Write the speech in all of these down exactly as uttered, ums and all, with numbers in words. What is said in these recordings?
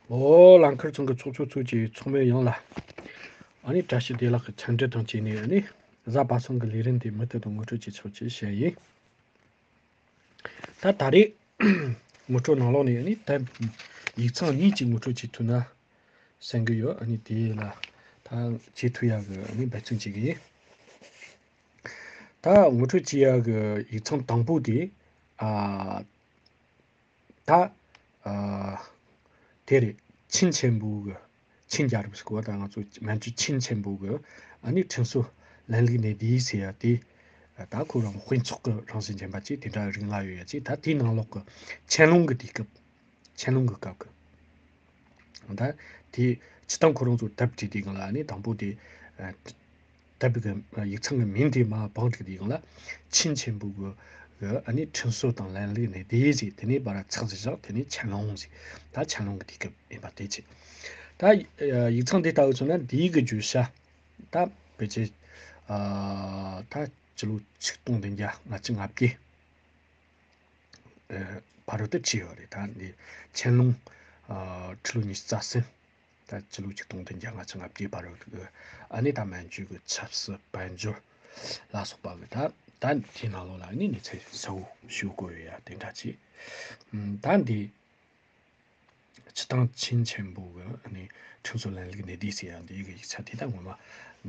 ཨོ་ལང་ཁར་ཚང་གི་ཚོགས་གཙོ་ཚོས་ཀྱི་ཚོགས་མི་ཡོངས་ལ། ཨ་ནི་བཀྲ་ཤིས་བདེ་ལེགས་ཀྱི་འཚམས་འདྲི་དང་བཅས་ནས་ཨ་ནི་གཟའ་པ་སངས་ཀྱི་ལས་རིམ་དེ་མུ་མཐུད་དུ་ངོ་སྤྲོད་བྱེད་ཆོག་ཅེས་བཤད་ཡིན། ད་ད་རེས་ངོ་སྤྲོད་ནང་ལོགས་ནས་ཨ་ནི་ད་ཡིག་ཚང་གཉིས་ཀྱི་ངོ་སྤྲོད་བྱེད་ཐུབ་ན་བསམ་གི་ཡོད། ཨ་ནི་དེ་ལ་ད་བྱེད་ཐུབ་ཡག་གི་ཨ་ནི་འབད་བརྩོན་བྱེད་གི་ཡིན། ད་ངོ་སྤྲོད་བྱེད་ཡག་གི་ཡིག་ཚང་དང་པོ་དེ་ཨ། ད། ཨ། དེ་རེད། ཆིན་ཆེན་པོ་གི་ཆིན་རྒྱལ་རབས་ཟེར་གོ། ད་ང་ཚོ་མན་ཇུ་ཆིན་ཆེན་པོ་གི་ཨ་ནི་ཁྲིམས་སྲོལ་ལམ་ལུགས་གནས་བསྡད་ཟེར་ཡ་དེ། ད་ཁོ་རང་དཔེ་ཚོགས་ཀྱི་རང་བཞིན་ལྡན་པ་ཅིག་དེ་འདྲ་རིགས་ལྔ་ཡོད་ཡ་ཅིག་ད་དེའི་ནང་ལོགས་ཀྱི་ཆན་ལུང་གི་དུས་སྐབས། ཆན་ལུང་གི་སྐབས་ཀྱི། ད་དེ་སྤྱིར་བཏང་ཁོ་རང་ཚོ་དེབ་བྲིས་དུས་སྒང་ལ་ཨ་ནི་དང་པོ་དེ། ཨ། དེབ་ཀྱི་ཡིག་ཚང་གི་མིང་དེ་མར་བང་བསྒྲིགས་དུས་སྒང་ལ་ཆིན་ཆེན་པོ་གི་གི་ཨ་ནི་ཁྲིམས་སྲོལ་དང་ལམ་ལུགས་གནས་བསྡད་ཟེར། དེ་ནས་བར་ཚེག་ཅིག་བཞག་དེ་ནས་ཆན་ལུང་ཟེར། ད་ཆན་ལུང་གི་དུས་སྐབས་ཡིན་པ་དེ་བྱས། ད་ཡིག་ཚང་འདི་ལྟ་བུ་མཚོན་ན་འདིའི་གི་བརྗོད་བྱ་ད་ཕལ་ཆེར་ཨ་ད་སྤྱི་ལོ་ཆིག་སྟོང་བདུན་བརྒྱ་ལྔ་བཅུ་ང་བརྒྱད། ཨ། ཕ་རོལ་ཏུ་ཕྱིན་ཡོད་རེད། ད་འདི་ཆན་ལུང་ཨ་ཁྲི་ལོ་ཉི་ཤུ་རྩ་གསུམ། ད་སྤྱི་ལོ་ཆིག་སྟོང་བདུན་བརྒྱ་ལྔ་བཅུ་ང་བརྒྱད་ཕ་རོལ་ཏུ་ཨ་ནི་ད་མན་ཇུ་གི་ཆབ་སྲིད་དཔལ་འབྱོར་ལ་སོགས་པ་གི་ད་ད་དེའི་ནང་ལོགས་ལ་ཨ་ནི་གནས་ཚུལ་གསལ་བོ་ཞུ་དགོས་ཡོད་ཡ་དེ་འདྲ་ཅིག་ཨམ། ད་འདི་སྤྱིར་བཏང་ཆིན་ཆེན་པོ་གི་ཨ་ནི་ཁྲིམས་སྲོལ་ལམ་ལུགས་གནས་བསྡད་ཟེར་ཡ་འདི་གི་ཡིག་ཆ་དེ་ད་ངོ་མ་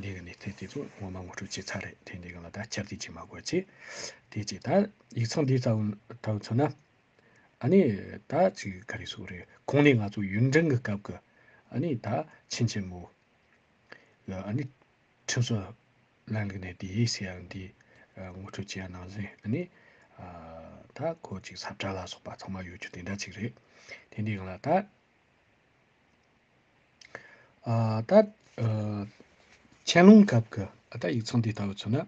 འདི་གི་གནས་ཚུལ་དེ་ཚོ་ངོ་མ་ངོ་སྤྲོད་བྱས་ཚར་རེད། དེ་འདི་གི་ལ་ད་བསྐྱར་ཟློས་བྱེད་མ་དགོས་ཅིག་དེ་ཅིག་ད་ཡིག་ཚང་འདི་ལྟ་བུ་ལྟ་བུ་མཚོན་ན། ཨ་ནི་ད་ཅིག་ག་རེ་ཟེར་དགོས་རེད། གོང་ནས་ང་ཚོ་ཡུན་ཀྲེང་གི་སྐབས་ཀྱི་ཨ་ནི་ད་ཆིན་ཆེན་པོ་གི་ཨ་ནི་ཁྲིམས་སྲོལ་ལམ་ལུགས་གནས་བསྡད་ཟེར་ཡ་འདི་ངོ་སྤྲོད་བྱེད་ཡ་ནང་བཞིན་ཨ་ནི་ད་ཁོ་ཅིག་ས་བཀྲ་ལ་སོགས་པ་ཚང་མ་ཡོད་རྒྱུ་དེ་འདྲ་ཅིག་རེད། དེ་འདི་སྒང་ལ་ད། ཨ། ད། ཨ། ཆན་ལུང་སྐབས་ཀྱི་ཨ་ད་ཡིག་ཚང་འདི་ལྟ་བུ་མཚོན་ན།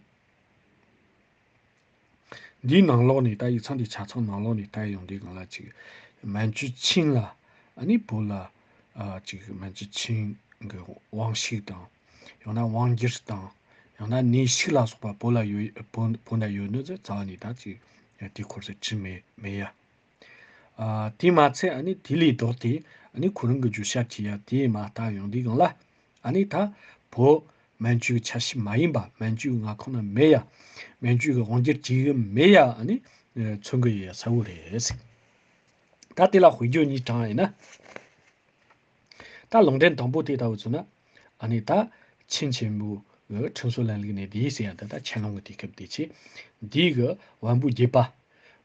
འདིའི་ནང་ལོགས་ནས་ད་ཡིག་ཚང་འདི་ཆ་ཚང་ནང་ལོགས་ནས་ལྟ་ཡོང་དུས་སྒང་ལ་ཅིག་མན་ཇུ་ཆིན་ལ་ཨ་ནི་བོད་ལ་ཨ་ཅིག་མན་ཇུ་ཆིན་གྱི་དབང་ཤུགས་དང་། ཡང་ན་དབང་སྒྱུར་དང་། ཡང་ན་གནས་ཤུགས་ལ་སོགས་པ་བོད་ལ་ཡོད། བོད་བོད་ན་ཡོད་ནི་ཟེར་རྩ་བ་ནས་ད་ཅིག་དེའི་སྐོར་ཟེར་གྱི་མེད་མེད་ཡ། ཨ། དེས་མ་ཚད་ཨ་ནི་དེ་ལས་ལྡོག་སྟེ་ཨ་ནི་ཁོ་རང་གི་བརྗོད་བྱ་བྱེད་ཡ་དེ་མར་ལྟ་ཡོང་དུས་སྒང་ལ་ཨ་ནི་ད་བོད་མན་ཇུའི་ཆ་ཤས་མ་ཡིན་པ། མན་ཇུའི་མངའ་ཁོངས་ན་མེད་ཡ། མན་ཇུ་གི་དབང་སྒྱུར་བྱེད་གི་མེད་ཡ་ཨ་ནི་མཚོན་གི་ཡོད་ཡ་གསལ་བོ་རེད། ད་དེ་ལ་དཔེ་བརྗོད་གཉིས་དྲངས་ཡིན་ན། ད་ལུང་འདྲེན་དང་པོ་དེ་ལྟ་བུ་མཚོན་ན། ཨ་ནི་ད་ཆིན་ཆེན་པོ་གི་ཁྲིམས་སྲོལ་ལམ་ལུགས་གནས་བསྡད་ཟེར་ཡ་ད་ད་ཆན་ལུང་གི་དུས་སྐབས་དེ་བྱས། འདི་གི་བམ་པོ་བརྒྱད་པ།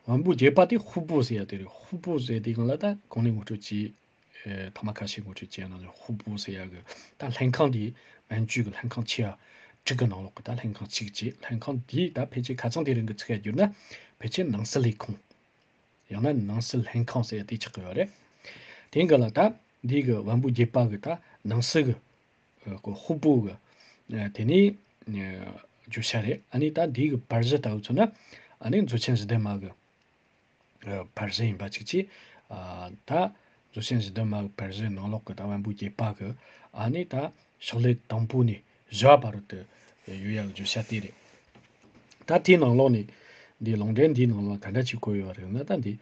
བམ་པོ་བརྒྱད་པ་དེ་ཧུ་པོ་ཟེར་ཡ་དེ་རེད། ཧུ་པོ་ཟེར་དེ་སྒང་ལ་ད་གོང་ནས་ངོ་སྤྲོད་བྱས། ཨེ། ཐ་མ་ཁ་ཤས་ངོ་སྤྲོད་བྱས་ཡ་ནང་ཧུ་པོ་ཟེར་ཡ་གི་ད་ལྷན་ཁང་དེ་མན་ཇུ་གི་ལྷན་ཁང་ཆེ་བ་དྲུག་གི་ནང་ལོགས་གི་ད་ལྷན་ཁང་གཅིག་བྱས། ལྷན་ཁང་དེ་ད་ཕལ་ཆེར་ཁ་སང་དེ་རིང་གི་ཚིག་ཡ་བསྒྱུར་ན་ཕལ་ཆེར་ནང་སྲིད་ལས་ཁུངས། ཡང་ན་ནང་སྲིད་ལྷན་ཁང་ཟེར་ཡ་དེ་ཆགས་ཀྱི་ཡོད་རེད། དེ་འགའ་ལ་ད་འདི་གི་བམ་པོ་བརྒྱད་པ་གི་ད་ནང་སྲིད་གི་ཨ་ཁོ་ཧུ་པོ་གི་ཨ་དེ་ནས་ཨ་བརྗོད་བྱ་རེད། ཨ་ནི་ད་འདི་གི་བར་གཞི་ལྟ་བུ་མཚོན་ན་ཨ་ནི་མཛོད་ཆེན་ཞི་བདེ་མ་གི་ཨ་བར་གཞི་ཡིན་པ་ཅིག་བྱས། ཨ་ད་མཛོད་ཆེན་ཞི་བདེ་མ་གི་བར་གཞིའི་ནང་ལོགས་གི་ད་བམ་པོ་བརྒྱད་པ་གི་ཨ་ནི་ད་ཕྱག་ལེན་དང་པོ་ནས་བཞི་བ་བར་དུ་ཡོད་ཡག་བརྗོད་བྱ་དེ་རེད། ད་དེའི་ནང་ལོགས་ནས་འདི་ལུང་འདྲེན་འདིའི་ནང་ལོགས་ག་འདྲ་ཅིག་བཀོད་ཡོད་རེད་ན། ད་འདི་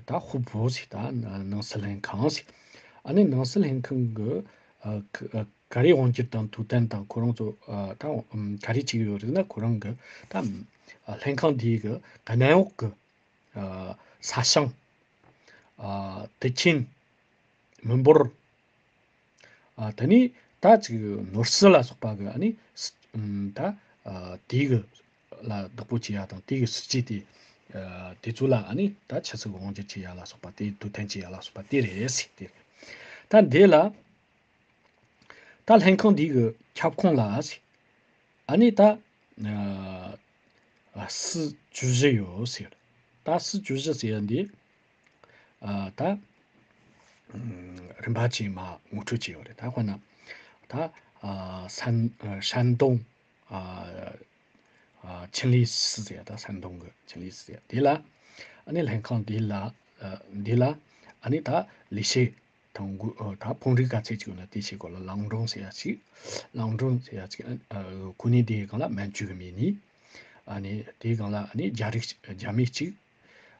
ད་ཧུ་པོ་ཟེར། ད་ནང་སྲིད་ལྷན་ཁང་ཟེར། ཨ་ནི་ནང་སྲིད་ལྷན་ཁང་གི་ཨ་ག་ཨ་ག་རེ་དབང་སྒྱུར་དང་ཐུགས་གཏན་དང་ཁོ་རང་ཚོ་ཨ་ད་ཨམ་ག་རེ་བྱེད་ཀྱི་ཡོད་རེད་ན། ཁོ་རང་གི་ད་ཨ་ལྷན་ཁང་འདིའི་གི་གནམ་འོག་གི་ཨ་ས་ཞིང་། ཨ་དུད་ཁྱིམ། མི་འབོར། ཨ་དེ་ནས་ད་ཅིག་ནོར་སྲིད་ལ་སོགས་པ་གི་ཨ་ནི་ཨམ་ད་ཨ་དེའི་གི་ལ་བདག་པོ་བྱེད་ཡ་དང་དེའི་གི་སྲིད་ཇུས་དེ་ཨ་དེ་ཚོ་ལ་ཨ་ནི་ད་ཆབ་སྲིད་ཀྱི་དབང་སྒྱུར་བྱེད་ཡ་ལ་སོགས་པ་དེ་དུས་མཐུན་བྱེད་ཡ་ལ་སོགས་པ་དེ་རེད་ཟེར། དེ་རེད། ད་འདི་ལ་ད་ལྷན་ཁང་འདི་གི་ཁྱབ་ཁོངས་ལ་ཟེར། ཨ་ནི་ད་ཨ་ཨ་སྲིད་ཇུས་གཞི་ཡོད་ཟེར། ད་སྲིད་ཇུས་གཞི་ཟེར་ཡ་འདི་ཨ་ད་ཨམ་རིམ་པ་ཅིག་མར་ངོ་སྤྲོད་བྱས་ཡོད་རེད། ད་དཔེར་ན་ད་ཨ་山- ཨ་山东 ཨ་ཨ་ཆིན་ལི་སི་ཟེར་ཡ། ད་山东གི་ཆིན་ལི་སི་ཟེར་ཡ་དེ་ལ་ཨ་ནི་ལྷན་ཁང་འདི་ལ་ཨ་འདི་ལ་ཨ་ནི་ད་ལས་བྱེད་དང་གུ- ཨ་ད་ཕུང་རིགས་ག་ཚད་ཅིག་ཡོད་ན་དེ་བྱེད་སྐོར་ལ་ལང་ཀྲུང་ཟེར་ཡ་ཅིག་ལང་ཀྲུང་ཟེར་ཡ་ཅིག་ཨ་ཨ་གོ་གནས་དེའི་སྒང་ལ་མན་ཇུ་གི་མིང་ནི། ཨ་ནི་དེའི་སྒང་ལ་ཨ་ནི་རྒྱ་རིགས་རྒྱ་མི་གཅིག་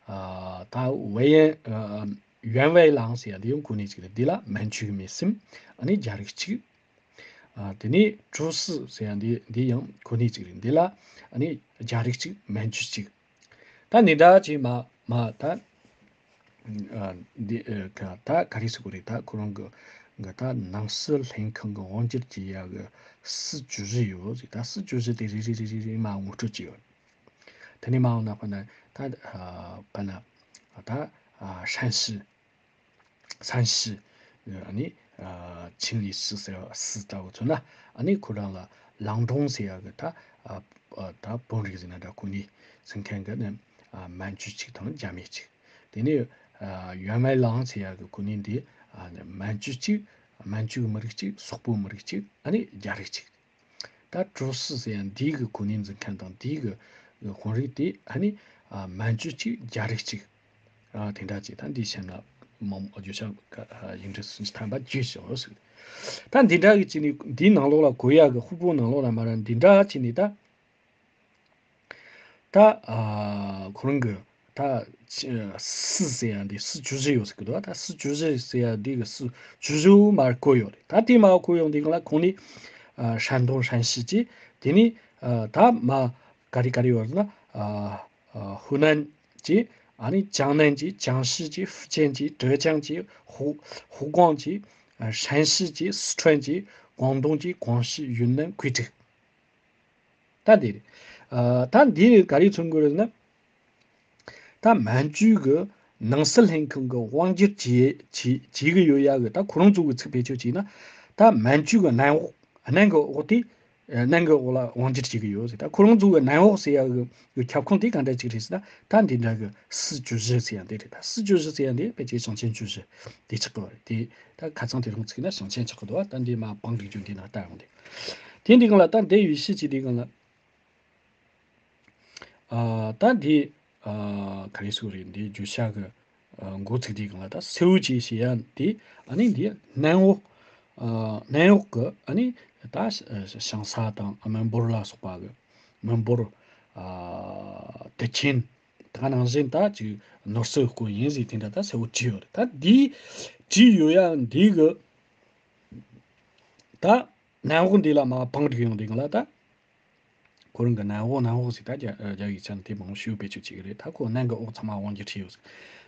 ཨ་ད་ཝེ་ཡན་ཨ་ ཡོན་ཝེ་ལང་ཟེར་ཡ་འདི་ཡང་གོ་གནས་གཅིག་རེད། འདི་ལ་མན་ཇུའི་མི་སེམས་ཨ་ནི་རྒྱལ་རིགས་གཅིག་ཨ། དེ་ནས་ཀྲུའུ་སི་ཟེར་ཡ་འདི་འདི་ཡང་གོ་གནས་གཅིག་རེད། འདི་ལ་ཨ་ནི་རྒྱལ་རིགས་གཅིག་མན་ཇུ་གཅིག་ད་འདི་འདྲ་ཅིག་མ་མ་ད་ཨ། འདི་ཨ། ད་ག་རེ་ཟེར་དགོས་རེད། ད་ཁོ་རང་གི་གི་ད་ནང་སྲིད་ལྷན་ཁང་གི་དབང་སྒྱུར་གྱི་ཡ་གི་སྲིད་ཇུས་གཞི་ཡོད་ཟེར། ད་སྲིད་ཇུས་གཞི་དེ་རེ་རེ་རེ་རེ་རེ་མ་ངོ་སྤྲོད་ཅིག་ཡོད། དེ་ནས་མ་འོངས་ན་དཔེར་ན་ད་ཨ། དཔེར་ན་ད་ཨ། ཧྲན་ཞི། 山西 ཨ་ནི་ཨ། ཆིན་ལི་ཞི་ཟེར་བ་སི་ལྟ་བུ་མཚོན་ན། ཨ་ནི་ཁོ་རང་ལ་ལང་ཀྲུང་ཟེར་ཡ་གི་ད་ཨ། ཨ། ད་དཔོན་རིགས་ཟེར་ན་འདྲ་གོ་གནས་ཟིན་མཁན་གི་ནི་ཨ། མན་ཇུ་གཅིག་དང་རྒྱ་མི་གཅིག་དེ་ནས་ཨ། ཡོན་མའེ་ལང་ཟེར་ཡ་གི་གོ་གནས་འདི་ཨ། མན་ཇུ་གཅིག་མན་ཇུ་གི་མི་རིགས་གཅིག་སོག་པོའི་མི་རིགས་གཅིག་ཨ་ནི་རྒྱལ་རིགས་གཅིག་ད་ཀྲུའུ་སི་ཟེར་ཡ་འདི་གི་གོ་གནས་འཛིན་མཁན་དང་འདི་གི་དཔོན་རིགས་དེ་ཨ་ནི་ཨ། མན་ཇུ་གཅིག་རྒྱལ་རིགས་གཅིག་ཨ། དེ་འདྲ་ཅིག་ད་འདི་སེམས་ལ་མང་བརྗོད་བྱ་ཡིག་འབྲུ་སུམ་ཅུ་ཐམ་པ་བརྗོད་བྱའོ་ཟེར། ད་འདི་འདྲ་གི་ཅིག་ནི་འདིའི་ནང་ལོགས་ལ་གོ་ཡ་གི་ཧུ་པོ་ནང་ལོགས་ལ་མ་ར་འདི་འདྲ་ཅིག་ནི་ད། ད་ཨ། ཁོ་རང་གི་ད་སྲིད་ཟེར་ཡ་འདི་སྲིད་ཇུས་གཞི་ཡོད་ཟེར་གི་འདུག་ད་སྲིད་ཇུས་གཞི་ཟེར་ཡ་འདི་གི་སྲིད་ཇུས་གཞི་མར་བཀོད་ཡོད་རེད། ད་དེ་མར་བཀོད་ཡོང་དུས་སྒང་ལ་ཁོང་ནི་ཨ། ཧྲན་ཏུང་ཧྲན་ཞི་ཅིག་དེ་ནི་ཨ། ད་མ་ག་རེ་ག་རེ་ཡོད་ཟེར་ན་ཨ། ཨ། ཧུ་ནན་གྱི་ཨ་ནི་ཅང་ནན་གྱི་ཅང་ཞི་གྱི་ཧྥུ་ཅན་གྱི་ཀྲེ་ཅང་གྱི་ཧུ་ཧུ་ཀོང་གྱི་ཨ། ཧྲན་ཞི་གྱི་སི་ཁྲོན་གྱི་ཀོང་ཏུང་གྱི་ཀོང་ཞི་ཡུན་ནན་ཁུའེ་ཀྲིག་ད་འདི་རེད། ཨ། ད་འདི་ག་རེ་མཚོན་དགོས་རེད་ན། ད་མན་ཇུ་གི་ནང་སྲིད་ལྷན་ཁང་གི་དབང་སྒྱུར་བྱེད་བྱེད་བྱེད་གི་ཡོད་ཡ་གི་ད་ཁོ་རང་ཚོ་གི་ཚིག་བེད་སྤྱོད་བྱས་ན། ད་མན་ཇུ་གི་གནམ་འོག་གནམ་གི་འོག་དེ་གནམ་གི་འོག་ལ་དབང་སྒྱུར་བྱེད་གི་ཡོད་ཟེར། ད་ཁོ་རང་ཚོ་གི་གནམ་འོག་ཟེར་ཡ་གི་གི་ཁྱབ་ཁོངས་དེ་ག་འདྲ་ཅིག་རེད་ཟེར་ན། ད་འདི་འདྲ་གི་སྲིད་ཇུས་གཞི་ཟེར་ཡ་འདི་རེད། ད་སྲིད་ཇུས་གཞི་ཟེར་ཡ་འདི་ཕལ་ཆེར་ཞིང་ཆེན་ཇུས་གཞི་དེ་ཆགས་གི་རེད། དེ་ད་ཁ་ཚང་དེ་རིང་ཚིག་ན་ཞིང་ཆེན་ཆགས་གི་འདུག་ད་འདི་མ་བང་སྒྲིག་རྒྱུ་འདི་ན་ལྟ་ཡོང་དེ། དེ་འདི་གང་ལ་ད་འདི་ཡུལ་ཤུལ་གྱི་འདི་གང་ལ། ཨ། ད་འདི་ཨ། ག་རེ་ཟེར་རེད། འདི་བརྗོད་བྱ་གི་ཨ། འགོ་ཚུགས་དེ་གང་ལ་ད་སེའུ་ཅེ་ཞེས་ཡ་འདི་ཨ་ནི་འདི་གནམ་འོག་ཨ། གནམ་འོག་གི་ཨ་ནི་ད་ཞིང་ས་དང་མི་འབོར་ལ་སོགས་པ་གི་མི་འབོར་ཨ། དུད་ཁྱིམ་ད་ནང་བཞིན་ད་ཅིག་ནོར་སྲིད་སྐོར་ཡིན་ཟེར་དེ་འདྲ་ད་གསལ་བོ་བྲིས་ཡོད་རེད། ད་འདི་བྲིས་ཡོད་ཡ་འདི་གི་ད་གནམ་འོག་འདི་ལ་མ་བང་སྒྲིག་ཡོང་དེ་གང་ལ་ད། ཁོ་རང་གི་གནམ་འོག་གནམ་འོག་ཟེར་ད་རྒྱ་རྒྱ་ཡིག་ཆ་ནས་དེ་མང་པོ་ཞེ་པོ་བེད་སྤྱོད་བྱེད་ཀྱི་རེད། ད་ཁོ་གནམ་གི་འོག་ཚང་མ་དབང་སྒྱུར་བྱས་ཡོད་ཟེར།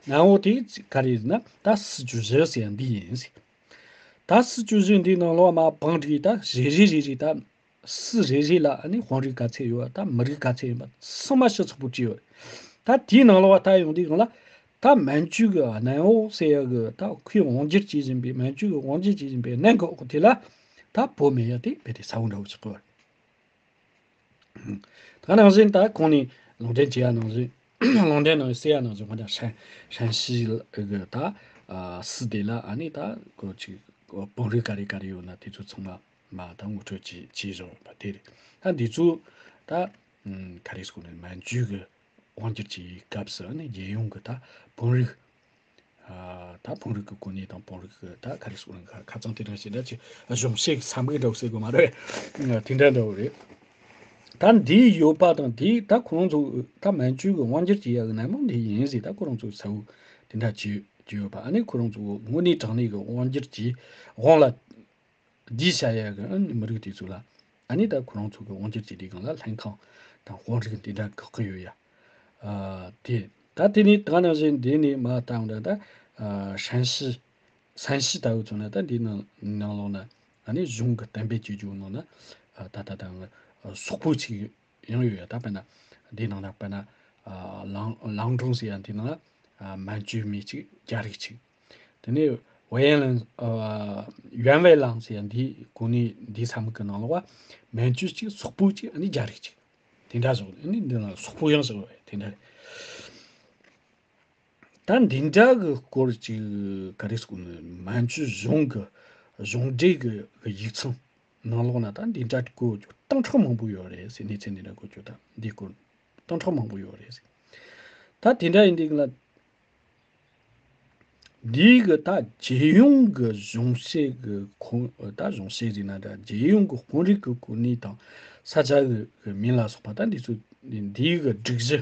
གནམ་འོག་དེ་ག་རེ་ཟེར་ན་ད་སྲིད་ཇུས་གཞི་ཟེར་ཡ་འདི་ཡིན་ཟེར། ད་སྲིད་ཇུས་གཞི་འདིའི་ནང་ལོགས་མ་བང་སྒྲིག་ད་རེ་རེ་རེ་རེ་ད་སྲིད་རེ་རེ་ལ་ཨ་ནི་དཔོན་རིགས་ག་ཚད་ཡོད་པ་ད་མི་རིགས་ག་ཚད་ཡིན་པ་ཚང་མ་ཞིབ་ཚགས་པོ་བྲིས་ཡོད་རེད། ད་དེའི་ནང་ལོགས་ལྟ་ཡོང་དུས་གང་ལ་ད་མན་ཇུ་གི་གནམ་འོག་ཟེར་ཡ་གི་ད་ཁོས་དབང་སྒྱུར་བྱེད་བཞིན་པའི་མན་ཇུ་གི་དབང་སྒྱུར་བྱེད་བཞིན་པའི་གནམ་གི་འོག་དེ་ལ་ད་བོད་མེད་ཡ་དེ་དཔེ་དེ་ས་བོན་འདྲ་བོ་ཆགས་ཀྱི་ཡོད་རེད། ད་ནང་བཞིན་ད་གོང་ནས་ལུང་འདྲེན་བྱས་ཡ་ནང་བཞིན། ལུང་འདྲེན་ནང་གསལ་ཡ་ནང་བཞིན་ཧོ་ད་ཧྲན་ཧྲན་ཞི་གི་ད་ཨ་སྲིད་དེ་ལ་ཨ་ནི་ད་གོ་ཅིག་དཔོན་རིགས་ག་རེ་ག་རེ་ཡོད་ན་དེ་ཚོ་ཚང་མ་མ་ད་ངོ་སྤྲོད་བྱས་བྱས་བཞག་ཡོད་པ་དེ་རེད། ད་འདི་ཚོ་ད་ཨ་ག་རེ་ཟེར་དགོས་ན་མན་ཇུ་གི་དབང་སྒྱུར་གྱི་སྐབས་སུ་ཨ་ནི་རྒྱལ་ཡོངས་ཀྱི་ད་དཔོན་རིགས་ཨ་ད་དཔོན་རིགས་ཀྱི་གོ་གནས་དང་དཔོན་རིགས་ཀྱི་ད་ག་རེ་ཟེར་དགོས་ན་ཁ་ཁ་ཚང་དེ་འདྲ་ཞིག་འདྲ་ཅིག་གཞུང་བཤད་ཀྱི་ས་མིག་འདྲ་བོ་ཟེར་དགོས་མ་རེད། དེ་འདྲ་འདྲ་བོ་རེད། ད་འདི་ཡོད་པ་དང་དེ་ད་ཁོ་རང་ཚོ་ད་མན་ཇུ་གི་དབང་སྒྱུར་གྱི་ཡ་གི་གནམ་འོག་འདི་ཡིན་ཟེར་ད་ཁོ་རང་ཚོ་གསལ་བོ་དེ་འདྲ་བྱས་བྱས་ཡོད་པ། ཨ་ནི་ཁོ་རང་ཚོ་དངོས་གནས་དྲང་གནས་ཀྱི་དབང་སྒྱུར་གྱི་དབང་ལ་བསྡུས་བྱ་ཡ་གི་ཨ་ནི་མི་རིགས་དེ་ཚོ་ལ་ཨ་ནི་ད་ཁོ་རང་ཚོ་གི་དབང་སྒྱུར་གྱི་ལས་ཁང་ལ་ལྷན་ཁང་དང་དཔོན་རིགས་འདི་འདྲ་བཀག་གི་ཡོད་ཡ། ཨ་དེ་ད་དེ་ནས་ད་ནང་བཞིན་འདི་ནས་མ་བཏང་ད་ད་ཨ་ཧྲན་ཞི་སན་ཞི་ལྟ་བུ་ཚོ་ན་ད་འདི་ནང་ནང་ལོགས་ན་ཨ་ནི་གཞུང་གི་གཏན་འབེབས་བྱེད་རྒྱུ་ནང་ན་ཨ་ད་ད་ད་ཨ་སོག་པོ་ཅིག་ཡང་ཡོད་ཡ། ད་དཔེར་ན་འདི་ནང་ན་དཔེར་ན་ཨ་ལང་ལང་ཀྲུང་ཟེར་ཡ་འདི་ནང་ཨ་མན་ཇུའི་མི་གཅིག་རྒྱ་རིགས་གཅིག་དེ་ནས་ཝེ་ཡན་ལན་ཨ་ཡོན་ཝེ་ལང་ཟེར་ཡ་འདི་གོ་གནས་འདི་ས་མིག་གི་ནང་ལོགས་ཨ་མན་ཇུ་གཅིག་སོག་པོ་གཅིག་ཨ་ནི་རྒྱ་རིགས་གཅིག་དེ་འདྲ་བཟོ་ཨ་ནི་འདི་ནང་སོག་པོ་ཡང་བཟོ་དེ་འདྲ་རེད། ད་འདི་འདྲ་གི་སྐོར་ཅིག་ག་རེ་ཟེར་དགོས་ནི་མན་ཇུ་གཞུང་གི་གཞུང་འབྲེལ་གི་གི་ཡིག་ཚང་ནང་ལོགས་ན་ད་འདི་འདྲ་བཀོད་རྒྱུ་སྟོང་ཕྲག་མང་པོ་ཡོད་རེད་ཟེར། གནས་ཚུལ་འདི་འདྲ་བཀོད་རྒྱུ་ད་འདི་སྐོར་སྟོང་ཕྲག་མང་པོ་ཡོད་རེད་ཟེར། ད་དེ་འདྲ་ཡིན་དུས་ལ་འདི་གི་ད་རྒྱལ་ཡོངས་གི་གཞུང་བཤད་གི་ཁོངས་ད་གཞུང་བཤད་ཟེར་ན་འདྲ་རྒྱལ་ཡོངས་གི་དཔོན་རིགས་གི་གོ་གནས་དང་ས་ཆ་གི་གི་མིང་ལ་སོགས་པ་ད་འདི་ཚོ་འདིའི་གི་སྒྲིག་གཞི་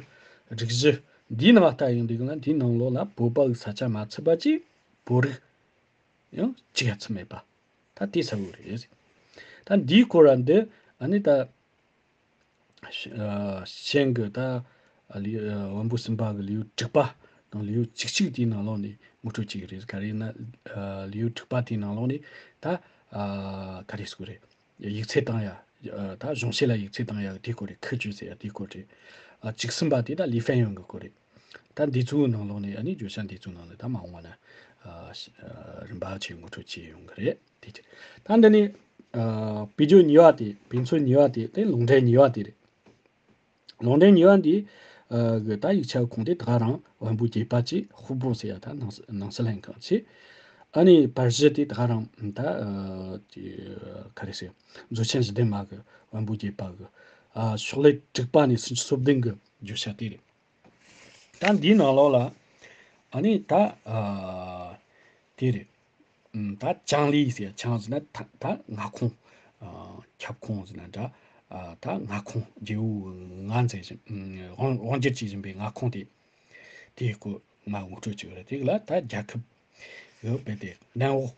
སྒྲིག་གཞི་ འདིའི་ནང་ལྟ་ཡོང་དུས་ན་འདིའི་ནང་ལོགས་ལ་བོད་པ་གི་ས་ཆ་མ་ཚུད་པ་ཅིག་བོད་རིགས་ཡང་གཅིག་ཡང་ཚུད་མེད་པ། ད་དེ་གསལ་བོ་རེད། ད་འདིའི་སྐོར་ལ་འདི་ཨ་ནི་ད་ཨ་ཤེན་གི་ད་ལེའུ་ཨ་དབོན་པོ་སུམ་པ་གི་ལེའུ་དྲུག་པ་དང་ལེའུ་བཅུ་གཅིག་དེའི་ནང་ལོགས་ནས་ངོ་སྤྲོད་བྱེད་ཀྱི་རེད། ག་རེ་ཡིན་ན་ཨ་ལེའུ་དྲུག་པ་དེའི་ནང་ལོགས་ནས་ད་ཨ་ག་རེ་ཟེར་དགོས་རེད། ཡིག་ཚད་བཏང་ཡ། ཨ་ད་གཞུང་བཤད་ལ་ཡིག་ཚད་བཏང་ཡ་དེའི་སྐོར་རེད། ཁུ་ཅུ་ཟེར་ཡ་དེའི་སྐོར་རེད། ཨ་བཅུ་གསུམ་པ་དེ་ད་ལི་ཧྥན་ཡོན་གི་སྐོར་རེད། ད་འདི་ཚོའི་ནང་ལོགས་ནས་ཨ་ནི་བརྗོད་བྱ་འདི་ཚོའི་ནང་ནས་ད་མ་འོངས་པ་ན་ཨ་ཨ་རིམ་པ་ཆེ་ངོ་སྤྲོད་བྱས་ཡོང་གི་རེད། དེ་ཅི། ད་འདི་ནི་ཨ་དཔེ་བརྗོད་གཉིས་པ་དེ། དཔེ་མཚོན་གཉིས་པ་དེ་དེ་ལུང་འདྲེན་གཉིས་པ་དེ་རེད། ལུང་འདྲེན་གཉིས་པ་འདི་ཨ་གི་ད་ཡིག་ཆ་ཁུངས་དེ་ད་ག་རང་བོན་པོ་རྒྱལ་པ་ཅིག་ཧུ་པོ་ཟེར་ཡ་ད་ནང་སི་ནང་སི་ལན་གང་ཆེ། ཨ་ནི་པར་གཞི་དེ་ད་ག་རང་ད་ཨ་དེ་ག་རེ་ཟེར། མཛོད་ཆེན་བཞི་ལྡན་མ་གི་བོན་པོ་རྒྱལ་པ་གི་ཨ་ཤོག་ལྷེ་དྲུག་པ་ནས་སུམ་ཅུ་སོ་བདུན་གི་བརྗོད་བྱ་དེ་རེད། ད་འདིའི་ནང་ལོགས་ལ་ཨ་ནི་ད་ཨ་དེ་རེད། ཨམ་ད་ཅང་ལི་ཟེར་ཡ། ཅང་ཟེར་ན་ད་ད་མངའ་ཁོངས། ཨ་ཁྱབ་ཁོངས་ཟེར་ན་འདྲ། ཨ་ད་མངའ་ཁོངས། རྒྱལ་པོ་མངའ་མཛད་བཞིན་ཨམ་དབང་དབང་སྒྱུར་བྱེད་བཞིན་པའི་མངའ་ཁོངས་དེ། དེའི་སྐོར་མར་ངོ་སྤྲོད་བྱེད་པ་རེད། དེ་ལ་ད་རྒྱལ་ཁབ་ཡོད་པའི་དེ་ནང་འོག་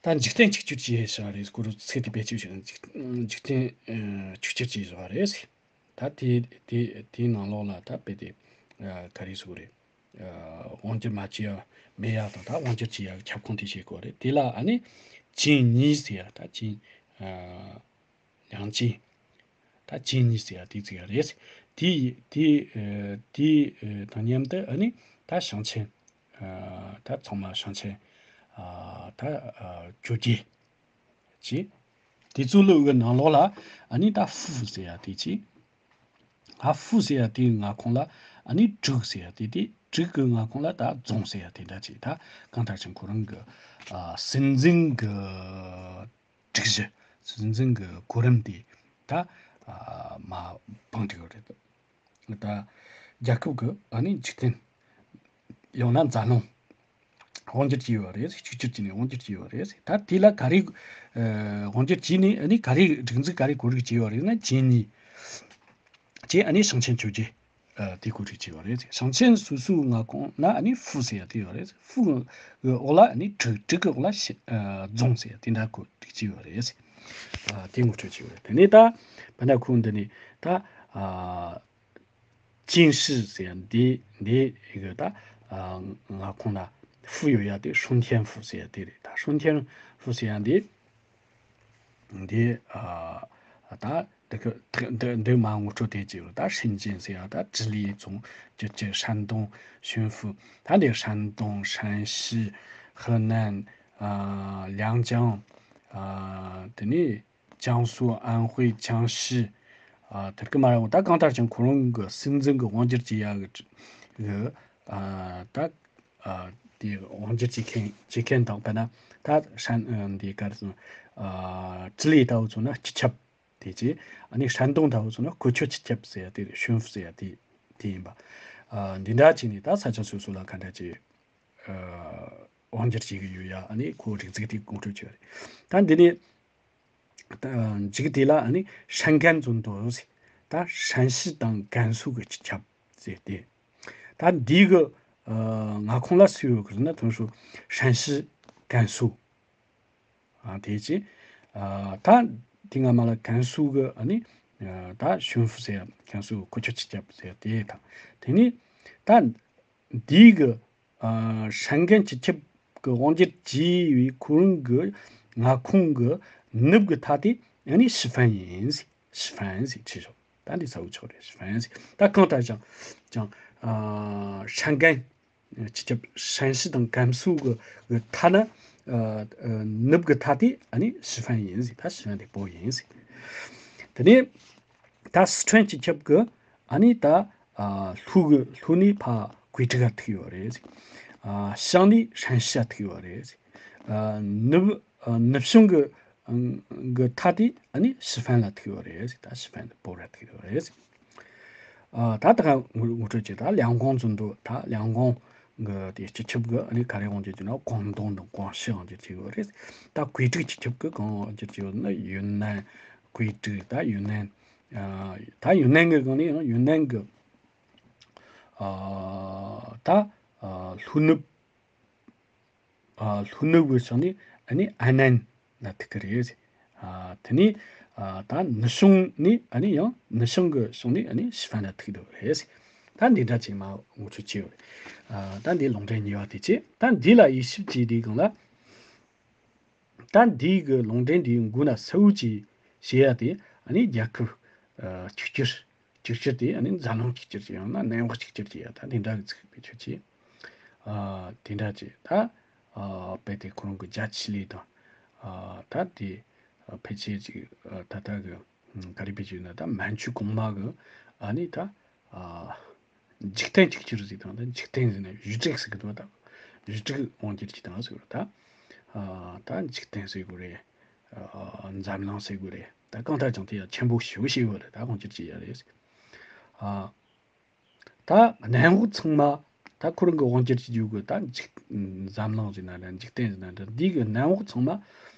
ད་འཇིག་རྟེན་གཅིག་གྱུར་གྱིས་བྱས་པ་རེད། སྐོར་ཚིག་དེ་བེད་སྤྱོད་བྱས་ན་འཇིག་འཇིག་རྟེན་ཨ་གཅིག་གྱུར་གྱིས་བྱས་པ་རེད། ད་དེ་དེ་དེའི་ནང་ལོགས་ལ་ད་དཔེ་དེ་ཨ་ག་རེ་ཟེར་དགོས་རེད། ཨ་དབང་སྒྱུར་མ་བྱས་ཡ་མེད་ཡ་དང་ད་དབང་སྒྱུར་བྱས་ཡ་གི་ཁྱབ་ཁོངས་དེ་བཤད་དགོས་རེད། དེ་ལ་ཨ་ནི་ཅིན་ཉི་ཟེར་ཡ། ད་ཅིན་ཨ་ཡང་ཅིན། ད་ཅིན་ཉི་ཟེར་ཡ་དེ་བརྩི་ཡ་རེད། དེ་དེ་ཨ་དེ་ཨ་དང་མཉམ་དུ་ཨ་ནི་ད་ཞིང་ཆེན། ཨ་ད་ཚང་མ་ཞིང་ཆེན། ཨ་ད་ཨ་བཅོ་བརྒྱད་ཅེས། དེ་ཚོ་ལོ་གི་ནང་ལོགས་ལ་ཨ་ནི་ད་ཧྥུ་ཟེར་ཡ་དེ་ཅི། ཨ་ཧྥུ་ཟེར་ཡ་དེའི་མངའ་ཁོངས་ལ་ཨ་ནི་ཀྲིག་ཟེར་ཡ་དེ། དེ་ཀྲིག་གི་མངའ་ཁོངས་ལ་ད་རྫོང་ཟེར་ཡ་དེ་འདྲ་ཅིག་ད་གང་ལྟར་ཀྱང་ཁོ་རང་གི་ཨ་སྲིད་འཛིན་གི་སྒྲིག་གཞི། སྲིད་འཛིན་གི་གོ་རིམ་དེ་ད་ཨ་མར་སྤངས་བསྡད་ཡོད་རེད། ད་རྒྱལ་ཁབ་ཀྱི་ཨ་ནི་འཇིག་རྟེན། ཡང་ན་འཛམ་གླིང་དབང་སྒྱུར་བྱས་ཡོད་རེད། གཅིག་གྱུར་བྱས་ནས་དབང་སྒྱུར་བྱས་ཡོད་རེད། ད་དེ་ལ་ག་རེ་ཨ་དབང་སྒྱུར་བྱས་ནས་ཨ་ནི་ག་རེ་སྒྲིག་འཛུགས་ག་རེ་གོ་སྒྲིག་བྱས་ཡོད་རེད་ན་ཅིན་ཉི་ཅེས་ཨ་ནི་ཞིང་ཆེན་བཅོ་བརྒྱད་ཨ་དེ་གོ་སྒྲིག་བྱས་ཡོད་རེད། ཞིང་ཆེན་སོ་སོའི་མངའ་ཁོངས་ན་ཨ་ནི་ཧྥུ་ཟེར་ཡ་དེ་ཡོད་རེད། ཧྥུ་གི་འོག་ལ་ཨ་ནི་ཀྲིག་ཀྲིག་གི་འོག་ལ་ཞི་ཨ་རྫོང་ཟེར་ཡ་དེ་འདྲ་གོ་སྒྲིག་བྱས་ཡོད་རེད། ཨ་དེ་ངོ་སྤྲོད་བྱས་ཡོད་རེད། དེ་ནས་ད་བ་ན་ཁུ་འདི་ནས་ད་ཨ། ཅིན་ཧྲི་ཟེར་ཡ་འདི་འདི་གི་ད་ཨ་མངའ་ཁོངས་ན་ཧྥུ་ཡོད་ཡ་དེ་ཧྲུན་ཐེན་ཧྥུ་ཟེར་ཡ་དེ་རེད། ད་ཧྲུན་ཐེན་ཧྥུ་ཟེར་ཡ་འདི་འདི་ཨ་ད་འདི་གི་འདི་འདི་མར་ངོ་སྤྲོད་དེ་ཅིག་ཡོད། ད་ཧྲིན་ཅིན་ཟེར་ཡ། ད་ཀྲི་ལི་རྫོང་། ཀྲི་ཀྲི། ཧྲན་ཏུང་ཞུན་ཧྥུ། ད་འདི་ཧྲན་ཏུང་ཧྲན་ཤི་ཧི་ནན་ཨ་ལིང་ཅང་ཨ་དེ་ནས། ཅང་སུའུ། ཨན་ཧུའེ། ཅང་ཞི། ཨ་དེར་ཀི་མ་ར་འོ་ད་གང་ལྟར་ཀྱང་ཁོ་རང་གི་སྲིད་འཛིན་གི་དབང་སྒྱུར་བྱེད་ཡ་གི་གི་ཨ་ད་ཨ་དེ་དབང་སྒྱུར་བྱེད་མཁན་བྱེད་མཁན་དང་། དཔེར་ན་ད་ཧྲན་ཨ་འདི་ག་རེ་ཟེར། ཨ་ཀྲི་ལི་ལྟ་བུ་ཚོ་ན་སྤྱི་ཁྱབ་དེ་བྱས། ཨ་ནི་ཧྲན་ཏུང་ལྟ་བུ་ཚོ་ན་གོ་ཆོད་སྤྱི་ཁྱབ་ཟེར་ཡ་དེ་རེད། ཞུན་ཧྥུ་ཟེར་ཡ་དེ་དེ་ཡིན་པ། ཨ་འདི་འདྲ་བྱས་ནས་ད་ས་ཆ་སོ་སོ་ལ་ག་འདྲ་བྱས་ཨ་དབང་སྒྱུར་བྱེད་ཀྱི་ཡོད་ཡ། ཨ་ནི་ཁོ་རིག་རྩལ་དེ་ངོ་སྤྲོད་བྱས་པ་རེད། ད་འདི་ནས། མཇུག་དེ་ལ་ཨ་ནི་ཧྲན་ཀན་ཙུན་ཏོ་ཟེར། ད་ཧྲན་ཞི་དང་ཀན་སུའུ་གི་སྤྱི་ཁྱབ་ཟེར་ཏེ། ད་འདི་གི་ཨ་མངའ་ཁོངས་ལ་སུ་ཡོད་གི་ཟེར་ན། དང་ཤོ་ཧྲན་ཞི་ཀན་སུའུ། ཨ་དེ་ཅི། ཨ་ད་དེ་སྔ་མ་ལ་ཀན་སུའུ་གི་ཨ་ནི་ཨ་ད་ཞུན་ཧྥུ་ཟེར། ཀན་སུའུ་གོ་ཆོད་སྤྱི་ཁྱབ་ཟེར་དེ་དང་། དེ་ནི་ད། འདིའི་གི་ཨ་ཧྲན་ཀན་སྤྱི་ཁྱབ་ཀྱི་དབང་སྒྱུར་བྱས་པའི་ཁོ་རང་གི་མངའ་ཁོངས་ཀྱི་ནུབ་ཀྱི་མཐའ་དེ་ཨ་ནི་ཧྲི་ཧྥན་ཡིན་ཟེར། ཧྲི་ཧྥན་ཟེར་བྲིས་ཤོག་ད་འདི་གསལ་པོ་ཆགས་རེད། ཧྲི་ཧྥན་ཟེར། ད་གང་ལྟར་ཀྱང་ཀྱང་ཨ་ཧྲན་ཀན་སྤྱི་ཁྱབ་ཧྲན་ཞི་དང་ཀན་སུའུ་གི་གི་མཐའ་ན་ཨ་ཨ་ནུབ་ཀྱི་མཐའ་དེ་ཨ་ནི་ཧྲི་ཧྥན་ཡིན་ཟེར། ད་ཧྲི་ཧྥན་དེ་བོད་ཡིན་ཟེར། དེ་ནས། ད་སི་ཁྲོན་སྤྱི་ཁྱབ་ཀྱི་ཨ་ནི་ད་ཨ་ལྷོ་གི་ལྷོ་ནས་ཕར་ཀུའེ་ཀྲི་ལ་ཐུག་ཡོད་རེད། ཨ་བྱང་ནས་ཧྲན་ཞི་ལ་ཐུག་ཡོད་རེད། ཨ་ནུབ་ཨ་ནུབ་བྱང་གི་གི་མཐའ་དེ་ཨ་ནི་ཧྲི་ཧྥན་ལ་ཐུག་ཡོད་རེད། ད་ཧྲི་ཧྥན་བོད་ལ་ཐུག་ཡོད་རེད། ཨ་ད་ད་ག་ངོ་ངོ་སྤྲོད་བྱས། ད་ལིང་ཀོང་ཙུན་ཏོ། ད་ལིང་ཀོང་གི་དེ་སྤྱི་ཁྱབ་ཀྱི་ཨ་ནི་ག་རེ་དབང་སྒྱུར་བྱས་ན། ཀོང་ཏུང་དང་ཀོང་ཞི་དབང་སྒྱུར་བྱས་ཡོད་རེད། ད་ཀུའེ་ཀྲི་སྤྱི་ཁྱབ་ཀྱི་གང་དབང་སྒྱུར་བྱས་ཡོད་ན། ཡུན་ནན། ཀུའེ་ཀྲི། ད་ཡུན་ནན། ཨ་ད་ཡུན་ནན་གྱི་སྒང་ནས་ཡང་ཡུན་ནན་གྱི་ ཨ་ད་ཨ་ལྷོ་ནུབ། ཨ་ལྷོ་ནུབ་ཀྱི་ཕྱོགས་ནས་ཨ་ནི་ཨན་ནན་ལ་ཐུག་གི་རེད། ཨ་དེ་ནས་ཨ་ད་ནུབ་བྱང་ནས་ཨ་ནི་ཡང་ནུབ་བྱང་གི་ཕྱོགས་ནས་ཨ་ནི་ཞི་ཧྥན་ལ་ཐུག་འདུག་རེད། ད་འདི་འདྲ་ཅིག་མར་ངོ་སྤྲོད་བྱས་ཡོད་རེད། ཨ་ད་འདི་ལུང་འདྲེན་གཉིས་པ་དེ་བྱས། ད་འདི་ལ་དབྱེ་ཞིབ་བྱེད་དུས་སྒང་ལ། ད་འདི་གི་ལུང་འདྲེན་འདིའི་མགོ་ན་གསལ་བོ་ཅིག་བྱེད་ཡ་དེ་ཨ་ནི་རྒྱལ་ཁབ་ཨ་གཅིག་གྱུར། གཅིག་གྱུར་དེ་ཨ་ནི་འཛམ་གླིང་གཅིག་གྱུར་ཡང་ན་གནམ་འོག་གཅིག་གྱུར་གྱི་ཡ། ད་དེ་འདྲ་གི་ཚིག་བེད་སྤྱོད་བྱས། ཨ་དེ་འདྲ་བྱས། ད་ཨ་རྦད་དེ་ཁོ་རང་གི་རྒྱ་ཆེ་ལོས་དང་། ཨ་ད་དེ་ཨ་ཕལ་ཆེར་ཅིག་ཨ་ད་ལྟ་གི་ཨ་ག་རེ་བེད་སྤྱོད་ན། ད་མན་ཇུ་གོང་མ་གི་ཨ་ནི་ད་ཨ་འཇིག་རྟེན་གཅིག་གྱུར་ཟེར་དང་། ད་འཇིག་རྟེན་ཟེར་ན་བཞི་ཀྲིག་ཟེར་གི་འདུག་ད་བཞི་ཀྲིག་དབང་སྒྱུར་གྱི་དང་ཟེར་བ། ད་ཨ་ད་འཇིག་རྟེན་ཟེར་དགོས་རེད། ཨ་འཛམ་གླིང་ཟེར་དགོས་རེད། ད་གང་ལྟར་ཀྱང་དེ་ཡང་ཆེན་པོ་ཞེ་པོ་ཞིག་ཡོད་རེད། ད་དབང་སྒྱུར་བྱེད་ཡ་རེད། ཨ་ད་གནམ་འོག་ཚང་མ་ད་ཁོ་རང་གི་དབང་སྒྱུར་བྱེད་རྒྱུ་གི་ད་འཇིག་འཛམ་གླིང་ཟེར་ན་འདྲ། འཇིག་རྟེན་ཟེར་ན་འདྲ། འདི་གི་གནམ་འོག་ཚང་མ་ཨ་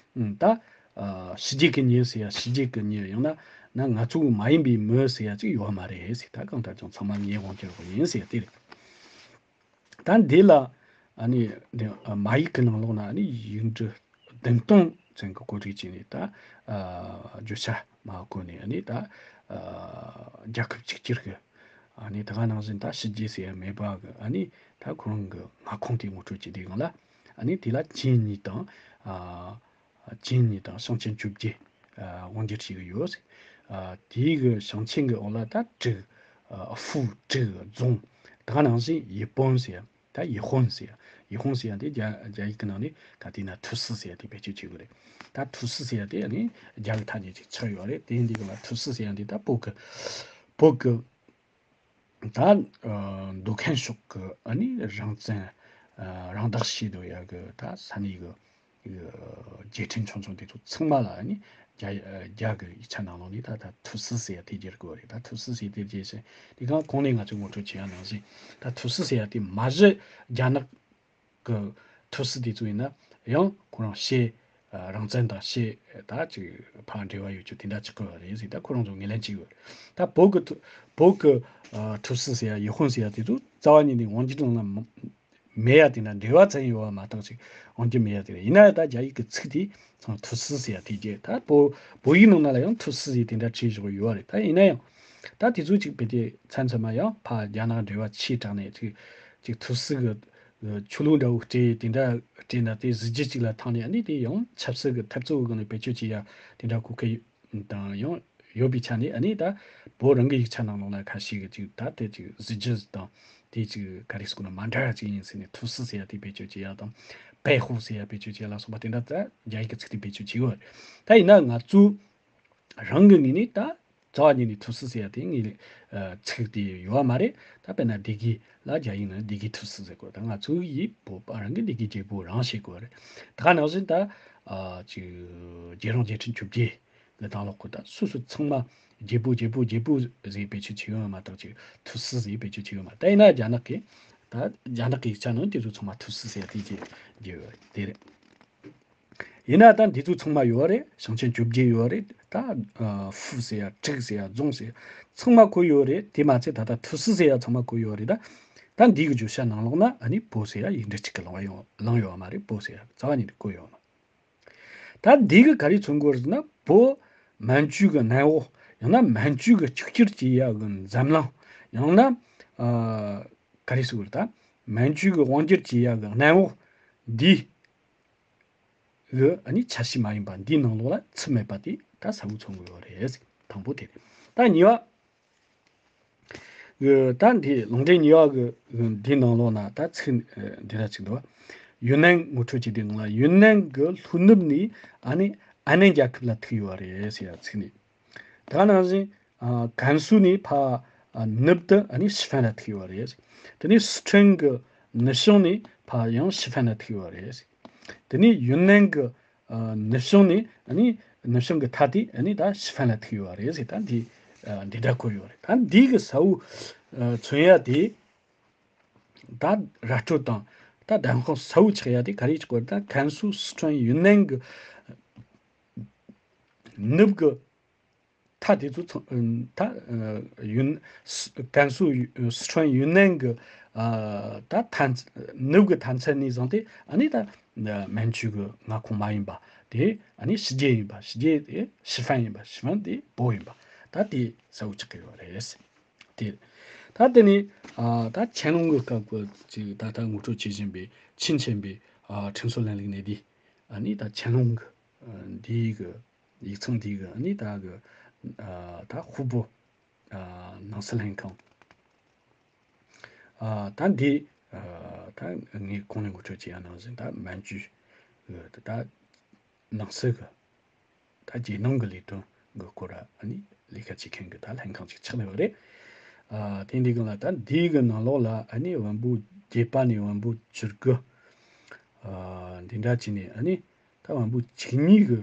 ད་ཨ་ཞི་རྒྱས་ཀྱི་ཉི་ཟེར་ཡ། ཞི་རྒྱས་ཀྱི་ཉི། ཡང་ན་ན་ང་ཚོ་གི་མ་ཡིན་པའི་མི་ཟེར་ཡ་ཅིག་ཡོད་མ་རེད་ཟེར། ད་གང་ལྟར་ཀྱང་ཚང་མ་ངའི་དབང་སྒྱུར་འོག་ཡིན་ཟེར་ཡ་དེ་རེད། ད་འདི་ལ་ཨ་ནི་འདི་ཨ་མ་ཡིག་གི་ནང་ལོགས་ན་ཨ་ནི་ཡིག་འབྲུ་བདུན་སྟོང་ཙམ་གྱི་བཀོད་སྒྲིག་བྱས་ནས། ད་ཨ་བརྗོད་བྱ་མར་བཀོད་ནས། ཨ་ནི་ད་ཨ་རྒྱལ་ཁབ་གཅིག་གྱུར་གྱི་ཨ་ནི་ད་ག་ནང་བཞིན་ད་ཞི་རྒྱས་ཟེར་ཡ་མེད་པ་གི་ཨ་ནི་ད་ཁོ་རང་གི་མངའ་ཁོངས་དེ་ངོ་སྤྲོད་བྱེད་དུས་སྒང་ལ། ཨ་ནི་དེ་ལ་ཅིན་གཉིས་དང་ཨ་ཅིན་གཉིས་དང་ཞང་ཆེན་བཅོ་བརྒྱད་ཨ་དབང་སྒྱུར་བྱེད་ཀྱི་ཡོད། ཨ་དེའི་གི་ཞང་ཆེན་གྱི་འོག་ལ་ད་ཀྲིག་ཨ་ཧྥུའུ། ཀྲིག་རྫོང་། ད་ག་ནང་བཞིན་ཡེ་ཧྥོན་ཟེར་ཡ། ད་ཡེ་ཧྥོན་ཟེར་ཡ། ཡེ་ཧྥོན་ཟེར་ཡ་དེ་རྒྱ་རྒྱ་ཡིག་གི་ནང་ནས་ག་དེ་ན་ཐུའུ་སི་ཟེར་ཡ་དེ་བེད་སྤྱོད་བྱེད་དགོས་རེད། ད་ཐུའུ་སི་ཟེར་ཡ་དེ་ཨ་ནི་རྒྱ་གི་ཐ་སྙད་ཅིག་ཆགས་ཡོད་རེད། དེ་འདི་གི་ལ་ཐུའུ་སི་ཟེར་ཡ་འདི་ད་བོད་གི་བོད་གི་ད་ཨ་མདོ་ཁམས་ཕྱོགས་ཀྱི་ཨ་ནི་རང་བཙན་ཨ་རང་བདག་བྱེད་འདོད་ཡ་གི་ད་ས་གནས་གི་གི་རྒྱལ་ཕྲན་ཆུང་ཆུང་དེ་ཚོ་ཚང་མ་ལ་ཨ་ནི་རྒྱ་རྒྱ་གི་ཡིག་ཆ་ནང་ལོགས་ནས་ད་ད་ཐུའུ་སི་ཟེར་ཡ་དེ་བསྒྱུར་དགོས་རེད། ད་ཐུའུ་སི་ཟེར་དེ་བསྒྱུར་བྱས། དེ་གང་གོང་ནས་ང་ཚོས་ངོ་སྤྲོད་བྱས་ཡ་ནང་བཞིན། ད་ཐུའུ་སི་ཟེར་ཡ་དེ་མ་གཞི་རྒྱ་ནག་གི་ཐུའུ་སི་དེ་ཚོ་ཡིན་ན་ཡང་ཁོ་རང་ཕྱི་ཨ་རང་བཙན་དང་ཕྱི་ད་ཅིག་ཕར་འབྲེལ་བ་ཡོད་རྒྱུ་དེ་འདྲ་ཅིག་དགོས་པ་རེད་ཟེར། ད་ཁོ་རང་ཚོ་ངོས་ལེན་བྱེད་དགོས་རེད། ད་བོད་ཀྱི་ཐུ་བོད་ཀྱི་ཨ་ཐུའུ་སི་ཟེར་ཡ་ཡེ་ཧྥོན་ཟེར་ཡ་དེ་ཚོ་རྩ་བ་ཉིད་ནས་དབང་སྒྱུར་ནང་ལ་མ་མེད་ཡ། དེ་འདྲ་འབྲེལ་བ་ཙམ་ཡོད་པ་མ་གཏོགས་ཅིག་དབང་སྒྱུར་མེད་ཡ་དེ་རེད། ཡིན་ན་ཡང་ད་རྒྱ་ཡིག་གི་ཚིག་དེ་ཚང་ཐུའུ་སི་ཟེར་ཡ་དེ་བརྒྱབ། ད་བོད་བོད་ཡིག་ནང་ན་ལ་ཡང་ཐུའུ་སི་ཟེར་དེ་འདྲ་བྲིས་བཞག་ཡོད་རེད། ད་ཡིན་ན་ཡང་ད་དེ་ཚོ་ཅིག་བེད་དེ་མཚམས་མཚམས་མ་ཡང་ཕར་རྒྱ་ནག་འབྲེལ་བ་ཆེ་དྲགས་ནས་ཅིག་ཅིག་ཐུའུ་སི་གི་ཆོ་ལོ་འདྲ་བོ་སྤྲད་དེ་འདྲ་སྤྲད་ན། དེ་གཟི་བརྗིད་ཅིག་ལ་བཏང་ནས་ཨ་ནི་དེ་ཡང་ཆབ་སྲིད་ཀྱི་འཐབ་རྩོད་ཀྱི་སྒང་ནས་བེད་སྤྱོད་བྱེད་ཡ་དེ་འདྲ་གོ་སྐབས་དང་ཡང་ཡོད་པའི་ཆ་ནས། ཨ་ནི་ད་བོད་རང་གི་ཡིག་ཆ་ནང་ལོགས་ལ་ཁ་ཤས་ཀྱི་ཅིག་ད་དེ་ཅིག་གཟི་བརྗིད་དང་དེ་ཅིག་ག་རེ་ཟེར་དགོས་ན་མ་འདྲ་བ་ཅིག་ཡིན་ཟེར་ནས་ཐུའུ་སི་ཟེར་ཡ་དེ་བེད་སྤྱོད་བྱེད་ཡ་དང་། པའེ་ཧུའུ་ཟེར་ཡ་བེད་སྤྱོད་བྱེད་ཡ་ལ་སོགས་པ་དེ་འདྲ་ད་རྒྱ་ཡིག་གི་ཚིག་དེ་བེད་སྤྱོད་བྱེད་ཡོད། ད་ཡིན་ན་ང་ཚོ་རང་གི་ངོས་ནས་ད་རྩ་བ་ཉིད་ནས་ཐུའུ་སི་ཟེར་ཡ་དེ་ངས་ཨ་ཚིག་དེ་ཡོད་པ་མ་རེད། ད་དཔེར་ན་སྡེ་དགེ་ལ་རྒྱ་ཡིག་ནང་སྡེ་དགེ་ཐུའུ་སི་ཟེར་དགོས། ད་ང་ཚོ་ཡིས་བོད་པ་རང་གི་སྡེ་དགེ་བརྗེ་པོ་རང་བྱེད་དགོས་རེད། ད་ག་ནང་བཞིན་ད་ཨ་ཅིག་རྒྱལ་རོང་རྒྱལ་ཕྲན་བཅོ་བརྒྱད་གི་ནང་ལོགས་གི་ད་སོ་སོ་ཚང་མ་བརྗེ་པོ་བརྗེ་པོ་བརྗེ་པོ་ཟེར་བེད་སྤྱོད་བྱེད་ཡོད་མ་གཏོགས་ཅིག་ཐུའུ་སི་ཟེར་བེད་སྤྱོད་བྱེད་ཡོད་མ། ད་ཡིན་ན་རྒྱ་ནག་གི་ད་རྒྱ་ནག་གི་ཡིག་ཆ་ནང་དེ་ཚོ་ཚང་མ་ཐུའུ་སི་ཟེར་དེ་བརྗེ་བརྗེ་ཡོད་རེད། དེ་རེད། ཡིན་ན་ད་འདི་ཚོ་ཚང་མ་ཡོད་རེད། ཞིང་ཆེན་བཅོ་བརྒྱད་ཡོད་རེད། ད་ཨ་ཧྥུ་ཟེར་ཡ་ཀྲིག་ཟེར་ཡ་རྫོང་ཟེར་ཡ་ཚང་མ་བཀོད་ཡོད་རེད། དེ་མ་ཚད་ད་ལྟ་ཐུའུ་སི་ཟེར་ཡ་ཚང་མ་བཀོད་ཡོད་རེད། ད་ད་འདི་གི་བརྗོད་བྱ་ནང་ལོགས་ན་ཨ་ནི་བོད་ཟེར་ཡ་ཡིག་འབྲུ་གཅིག་གི་ལང་བ་ཡོང་ལང་ཡོད་པ་མ་རེད། བོད་ཟེར་ཡ་རྩ་བ་ཉིད་ནས་བཀོད་ཡོད་མ། ད་འདི་གི་ག་རེ་མཚོན་གྱི་ཡོད་རེད་ཟེར་ན། བོད་མན་ཇུ་གི་གནམ་འོག་ཡང་ན་མན་ཇུ་གི་གཅིག་གྱུར་གྱི་ཡ་གི་འཛམ་གླིང་། ཡང་ན་ཨ་ག་རེ་ཟེར་དགོས་རེད། ད་མན་ཇུ་གི་དབང་སྒྱུར་གྱི་ཡ་གི་གནམ་འོག་འདི་གི་ཨ་ནི་ཆ་ཤས་མ་ཡིན་པ་འདིའི་ནང་ལོགས་ལ་ཚུད་མེད་པ་དེ་ད་གསལ་བོ་མཚོན་གྱི་ཡོད་རེད། དང་པོ་དེ་རེད། ད་གཉིས་པ་གི་ད་འདི་ལུང་འདྲེན་གཉིས་པ་གི་འདིའི་ནང་ལོགས་ན་ད་ཚིག་འདི་འདྲ་ཅིག་འདུག། ཡུན་ནན་ངོ་སྤྲོད་བྱེད་དུས་སྒང་ལ་ཡུན་ནན་གི་ལྷོ་ནུབ་ནས་ཨ་ནི་ཨན་ནན་རྒྱལ་ཁབ་ལ་ཐུག་ཡོད་རེད་ཟེར་ཡ་ཚིག་ནི། ད་ག་ནང་བཞིན་ཨ་ཀན་སུའུ་ནས་ཕར་ཨ་ནུབ་ཏུ་ཨ་ནི་ཞི་ཧྥན་ལ་ཐུག་ཡོད་རེད། དེ་ནས་སི་ཁྲོན་གྱི་ནུབ་བྱང་ནས་ཕར་ཡང་ཞི་ཧྥན་ལ་ཐུག་ཡོད་རེད། དེ་ནས་ཡུན་ནན་གྱི་ཨ་ནུབ་བྱང་ནས་ཨ་ནི་ནུབ་བྱང་གི་མཐའ་དེ་ཨ་ནི་ད་ཞི་ཧྥན་ལ་ཐུག་ཡོད་རེད་ཟེར། ད་འདི་ཨ་འདི་འདྲ་བཀོད་ཡོད་རེད། ད་འདི་གི་གསལ་བོ་ཨ་མཚོན་ཡ་དེ། ད་ར་སྤྲོད་དང་ད་གདམ་ཁ་གསལ་བོ་ཆགས་ཡ་དེ་ག་རེ་ཆགས་པ་རེད། ད་ཀན་སུའུ་སི་ཁྲོན་ཡུན་ནན་གྱི་ནུབ་གི་ མཐའ་དེ་ཚོ་ཚང་ཨ་མཐའ་ཨ་ཡུན་ཀན་སུའུ་ཡུ་སི་ཁྲོན་ཡུན་ནན་གི་ཨ་ད་མཐའ་ནུབ་གི་མཐའ་མཚམས་ནས་བཟུང་སྟེ་ཨ་ནི་ད་མན་ཇུ་གི་མངའ་ཁོངས་མ་ཡིན་པ་དེ་ཨ་ནི་ཕྱི་རྒྱལ་ཡིན་པ། ཕྱི་རྒྱལ་དེ་ཤི་ཧྥན་ཡིན་པ། ཤི་ཧྥན་དེ་བོད་ཡིན་པ། ད་དེ་གསལ་བོ་ཆགས་ཀྱི་ཡོད་རེད། དེ་ད་དེ་ནས་ཨ་ད་ཆན་ལུང་གི་སྐབས་ཀྱི་ཅིག་ད་ལྟ་ངོ་སྤྲོད་བྱེད་བཞིན་པའི་ཆིན་ཆེན་པོའི་ཨ་ཁྲིམས་སྲོལ་ལྷན་ལུགས་གནས་དེ་ཨ་ནི་ད་ཆན་ལུང་གི་ཨ་འདིའི་གི་ཡིག་ཚང་འདིའི་གི་ཨ་ནི་ད་གི་ཨ་ད་ཧུ་པོ་ཨ་ནང་སྲིད་ལྷན་ཁང་ཨ་ད་འདི་ཨ་ད་ངས་གོང་ནས་ངོ་སྤྲོད་བྱས་ཡ་ནང་བཞིན་ད་མན་ཇུ་གི་ད་ནང་སྲིད་གི་ད་རྒྱལ་ནང་གི་ལས་དོན་གི་སྐོར་ཨ་ནི་ལས་ཀ་བྱེད་མཁན་གི་ད་ལྷན་ཁང་ཅིག་ཆགས་ནས་ཡོད་རེད། ཨ་དེ་འདི་གང་ལ་ད་འདི་གི་ནང་ལོགས་ལ་ཨ་ནི་བམ་པོ་བརྒྱད་པ་ནས་བམ་པོ་བཅུ་དགུ་ཨ་འདི་འདྲ་བྱས་ནས་ཨ་ནི་ད་བམ་པོ་བཅུ་གཉིས་གི་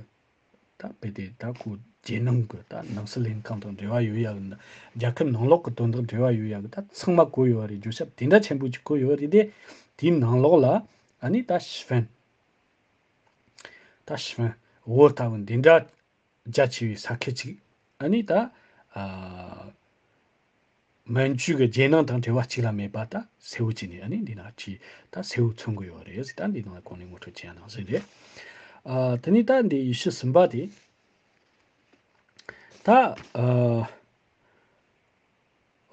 ད་དཔེ་དེ་ད་ཁོ་རྒྱལ་ནང་གི་ད་ནང་སྲིད་ལྷན་ཁང་དང་འབྲེལ་བ་ཡོད་ཡ་གི་ན་རྒྱལ་ཁབ་ནང་ལོགས་གི་དོན་དང་འབྲེལ་བ་ཡོད་ཡ་གི་ད་ཚང་མ་བཀོད་ཡོད་རེད། བརྗོད་ཞབས་དེ་འདྲ་ཆེན་པོ་ཅིག་བཀོད་ཡོད་རེད། དེ་དེའི་ནང་ལོགས་ལ་ཨ་ནི་ད་ཤི་ཧྥན། ད་ཤི་ཧྥན་བོད་ལྟ་བུ་འདི་འདྲ་རྒྱ་ཆེ་བའི་ས་ཁུལ་ཅིག་ཨ་ནི་ད་ཨ་མན་ཇུ་གི་རྒྱལ་ནང་དང་འབྲེལ་བ་གཅིག་ལ་མེད་པ་ད་གསལ་བོ་བྱས་ནས་ཨ་ནི་འདི་ན་ཅིག་ད་གསལ་བོ་མཚོན་གི་ཡོད་རེད་ཟེར། ད་འདི་ནང་ལ་གོང་ནས་ངོ་སྤྲོད་བྱས་ཡ་ནང་བཞིན་རེད། ཨ་དེ་ནས་ད་འདི་ཡེ་ཤུ་གསུམ་པ་དེ་ད་ཨ་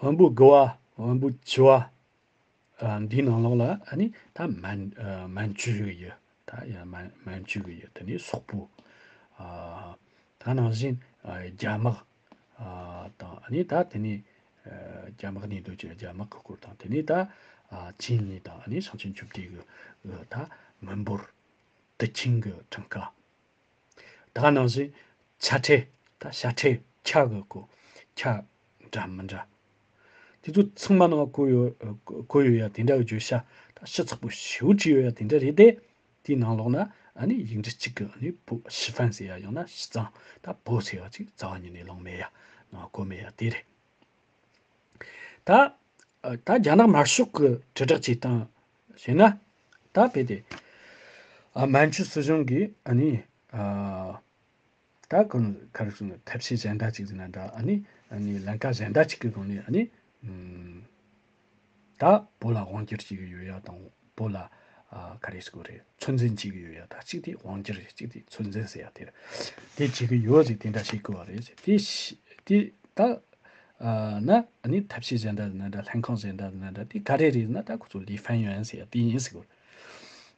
བམ་པོ་དགུ་བ་བམ་པོ་བཅུ་བ་ཨ་འདིའི་ནང་ལོགས་ལ་ཨ་ནི་ད་མན་ཨ་མན་ཇུ་གི་ཡུལ་ད་ཡ་མན་མན་ཇུ་གི་ཡུལ་དེ་ནས་སོག་པོ་ཨ་ད་ནང་བཞིན་ཨ་རྒྱ་དམག་ཨ་དང་ཨ་ནི་ད་དེ་ནས་ཨ་རྒྱ་དམག་ནས་འདུག་ཅེས་རྒྱ་དམག་གི་སྐོར་དང་དེ་ནས་ད་ཨ་ཅིན་ལི་དང་ཨ་ནི་ཞང་ཆེན་བཅོ་བརྒྱད་གི་ཨ་ད་མི་འབོར་དུ་ཆིང་གི་གྲངས་ཀ་ད་ནང་བཞིན་ཆ་ཁྲལ་ད་ཞ་ཁྲལ་ཆ་གི་གོ་ཆ་འདྲ་མི་འདྲ། དེ་ཚོ་ཚང་མ་ནང་བཀོད་ཡོད་བཀོད་ཡོད་ཡ་དེ་འདྲ་གི་བརྗོད་བྱ་ད་ཞིབ་ཚགས་པོ་ཞེ་པོ་བྲིས་ཡོད་ཡ་དེ་འདྲ་རེད་དེ། དེའི་ནང་ལོགས་ན་ཨ་ནི་ཡིག་འབྲུ་གཅིག་གི་ཨ་ནི་བོད་ཤི་ཧྥན་ཟེར་ཡ་ཡང་ན་ཤི་ཙང་ད་བོད་ཟེར་ཡ་ཅིག་རྩ་བ་ཉིད་ནས་ལོང་མེད་ཡ་ནང་བཀོད་མེད་ཡ་དེ་རེད། ད་ཨ་ད་རྒྱ་ནག་དམར་ཤོག་གི་དྲིལ་བསྒྲགས་བྱེད་སྟངས་ཞེ་ན་ད་དཔེ་དེ་ཨ་མན་ཇུ་སྲིད་གཞུང་གིས་ཨ་ནི་ཨ་ད་གང་ག་རེ་ཟེར་ན་ཐབས་ཤེས་གཞན་དག་ཅིག་ཟེར་ན་འདྲ། ཨ་ནི་ཨ་ནི་ལམ་ཁ་གཞན་དག་ཅིག་གི་སྒང་ནས་ཨ་ནི་ཨུམ་ད་བོད་ལ་དབང་སྒྱུར་བྱེད་ཀྱི་ཡོད་ཡ་དང་བོད་ལ་ཨ་ག་རེ་ཟེར་དགོས་རེད། ཚོད་འཛིན་བྱེད་ཀྱི་ཡོད་ཡ། ད་གཅིག་དེ་དབང་སྒྱུར་རེད། གཅིག་དེ་ཚོད་འཛིན་ཟེར་ཡ་དེ་རེད། དེ་བྱེད་ཀྱི་ཡོད་ཟེར་དེ་འདྲ་བཤད་དགོས་པ་རེད་ཟེར། དེ་ཤ་དེ་ད་ཨ་ན་ཨ་ནི་ཐབས་ཤེས་གཞན་དག་ཟེར་ན་འདྲ། ལྷན་ཁང་གཞན་དག་ཟེར་ན་འདྲ། དེ་ག་རེ་རེད་ཟེར་ན་ད་ཁོ་ཚོ་ལི་ཧྥན་ཡོན་ཟེར་ཡ་དེ་ཡིན་ཟེར་གོ།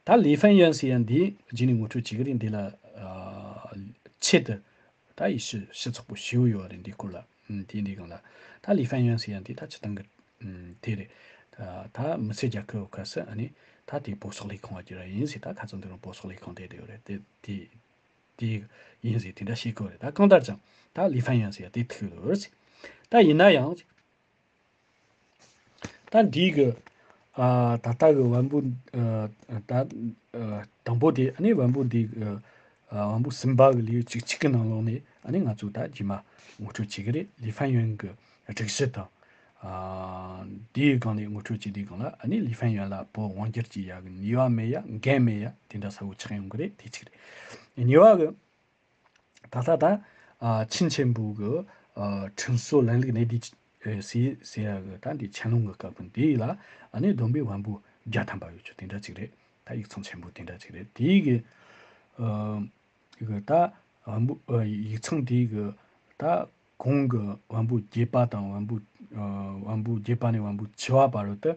ད་ལི་ཧྥན་ཡོན་ཟེར་ཡ་འདི་རྗེས་ནས་ངོ་སྤྲོད་བྱེད་ཀྱི་རེད། འདི་ལ་ཨ་ཆེད་དུ་ད་ཡེ་ཤུ་ཞིབ་ཚགས་པོ་ཞེ་པོ་ཡོད་རེད་འདི་སྐོར་ལ། ཨུམ་དེ་འདི་སྒང་ལ་ད་ལི་ཧྥན་ཡོན་ཟེར་ཡ་འདི་ད་སྤྱིར་བཏང་གི་ཨུམ་དེ་རེད། ད་ད་མི་སེར་རྒྱ་སྐྱོབ་ཁ་སི་ཨ་ནི་ད་དེ་བོད་སོག་ལས་ཁང་བ་གྱུར་བ་ཡིན་ཟེར། ད་ཁ་ཚང་འདི་རང་བོད་སོག་ལས་ཁང་དེ་དེ་ཡོད་རེད། དེ་དེ་དེ་ཡིན་ཟེར་དེ་འདྲ་བཤད་ཀྱི་ཡོད་རེད། ད་གང་ལྟར་ཀྱང་ད་ལི་ཧྥན་ཡོན་ཟེར་ཡ་དེ་ཐུག་ཡོད་རེད། ད་ཡིན་ན་ཡང་ད་འདི་གི་ཨ་ད་ལྟ་གི་བམ་པོ་ཨ་ད་ཨ་དང་པོ་དེ་ཨ་ནི་བམ་པོ་འདི་གི་ཨ་བམ་པོ་གསུམ་པ་གི་ལེའུ་བཅུ་གཅིག་གི་ནང་ལོགས་ནས་ཨ་ནི་ང་ཚོ་ད་རྗེས་མ་ངོ་སྤྲོད་བྱེད་ཀྱི་རེད། ལི་ཧྥན་ཡོན་གི་སྒྲིག་གཞི་དང་ཨ་དེའི་སྒང་ནས་ངོ་སྤྲོད་བྱེད་དུས་སྒང་ལ་ཨ་ནི་ལི་ཧྥན་ཡོན་ལ་བོད་དབང་སྒྱུར་བྱེད་ཡག་གི་ནུས་པ་མེད་ཡ་འགན་མེད་ཡ་དེ་འདྲ་གསལ་བོ་ཆགས་ཡོང་གི་རེད། དེ་གཅིག་རེད། གཉིས་པ་གི་ད་ལྟ་ད་ཨ་ཆིན་ཆེན་པོ་གི་ཨ་ཁྲིམས་སྲོལ་ལམ་ལུགས་གནས་དེ་ཨེ་ཟེར་ཟེར་ཡ་གི་ད་འདི་ཆན་ལུང་གི་སྐབས་ཀྱི་འདི་ལ་ཨ་ནི་བསྡོམས་པས་བམ་པོ་བརྒྱ་ཐམ་པ་ཡོད་ཆོག་དེ་འདྲ་ཅིག་རེད། ད་ཡིག་ཚང་ཆེན་པོ་དེ་འདྲ་ཅིག་རེད། དེའི་གི་ཨ་གི་ད་བམ་པོ་ཨ་ཡིག་ཚང་དེའི་གི་ད་གོང་གི་བམ་པོ་བརྒྱད་པ་དང་བམ་པོ་ཨ་བམ་པོ་བརྒྱད་པ་ནས་བམ་པོ་བཅུ་བ་བར་དུ་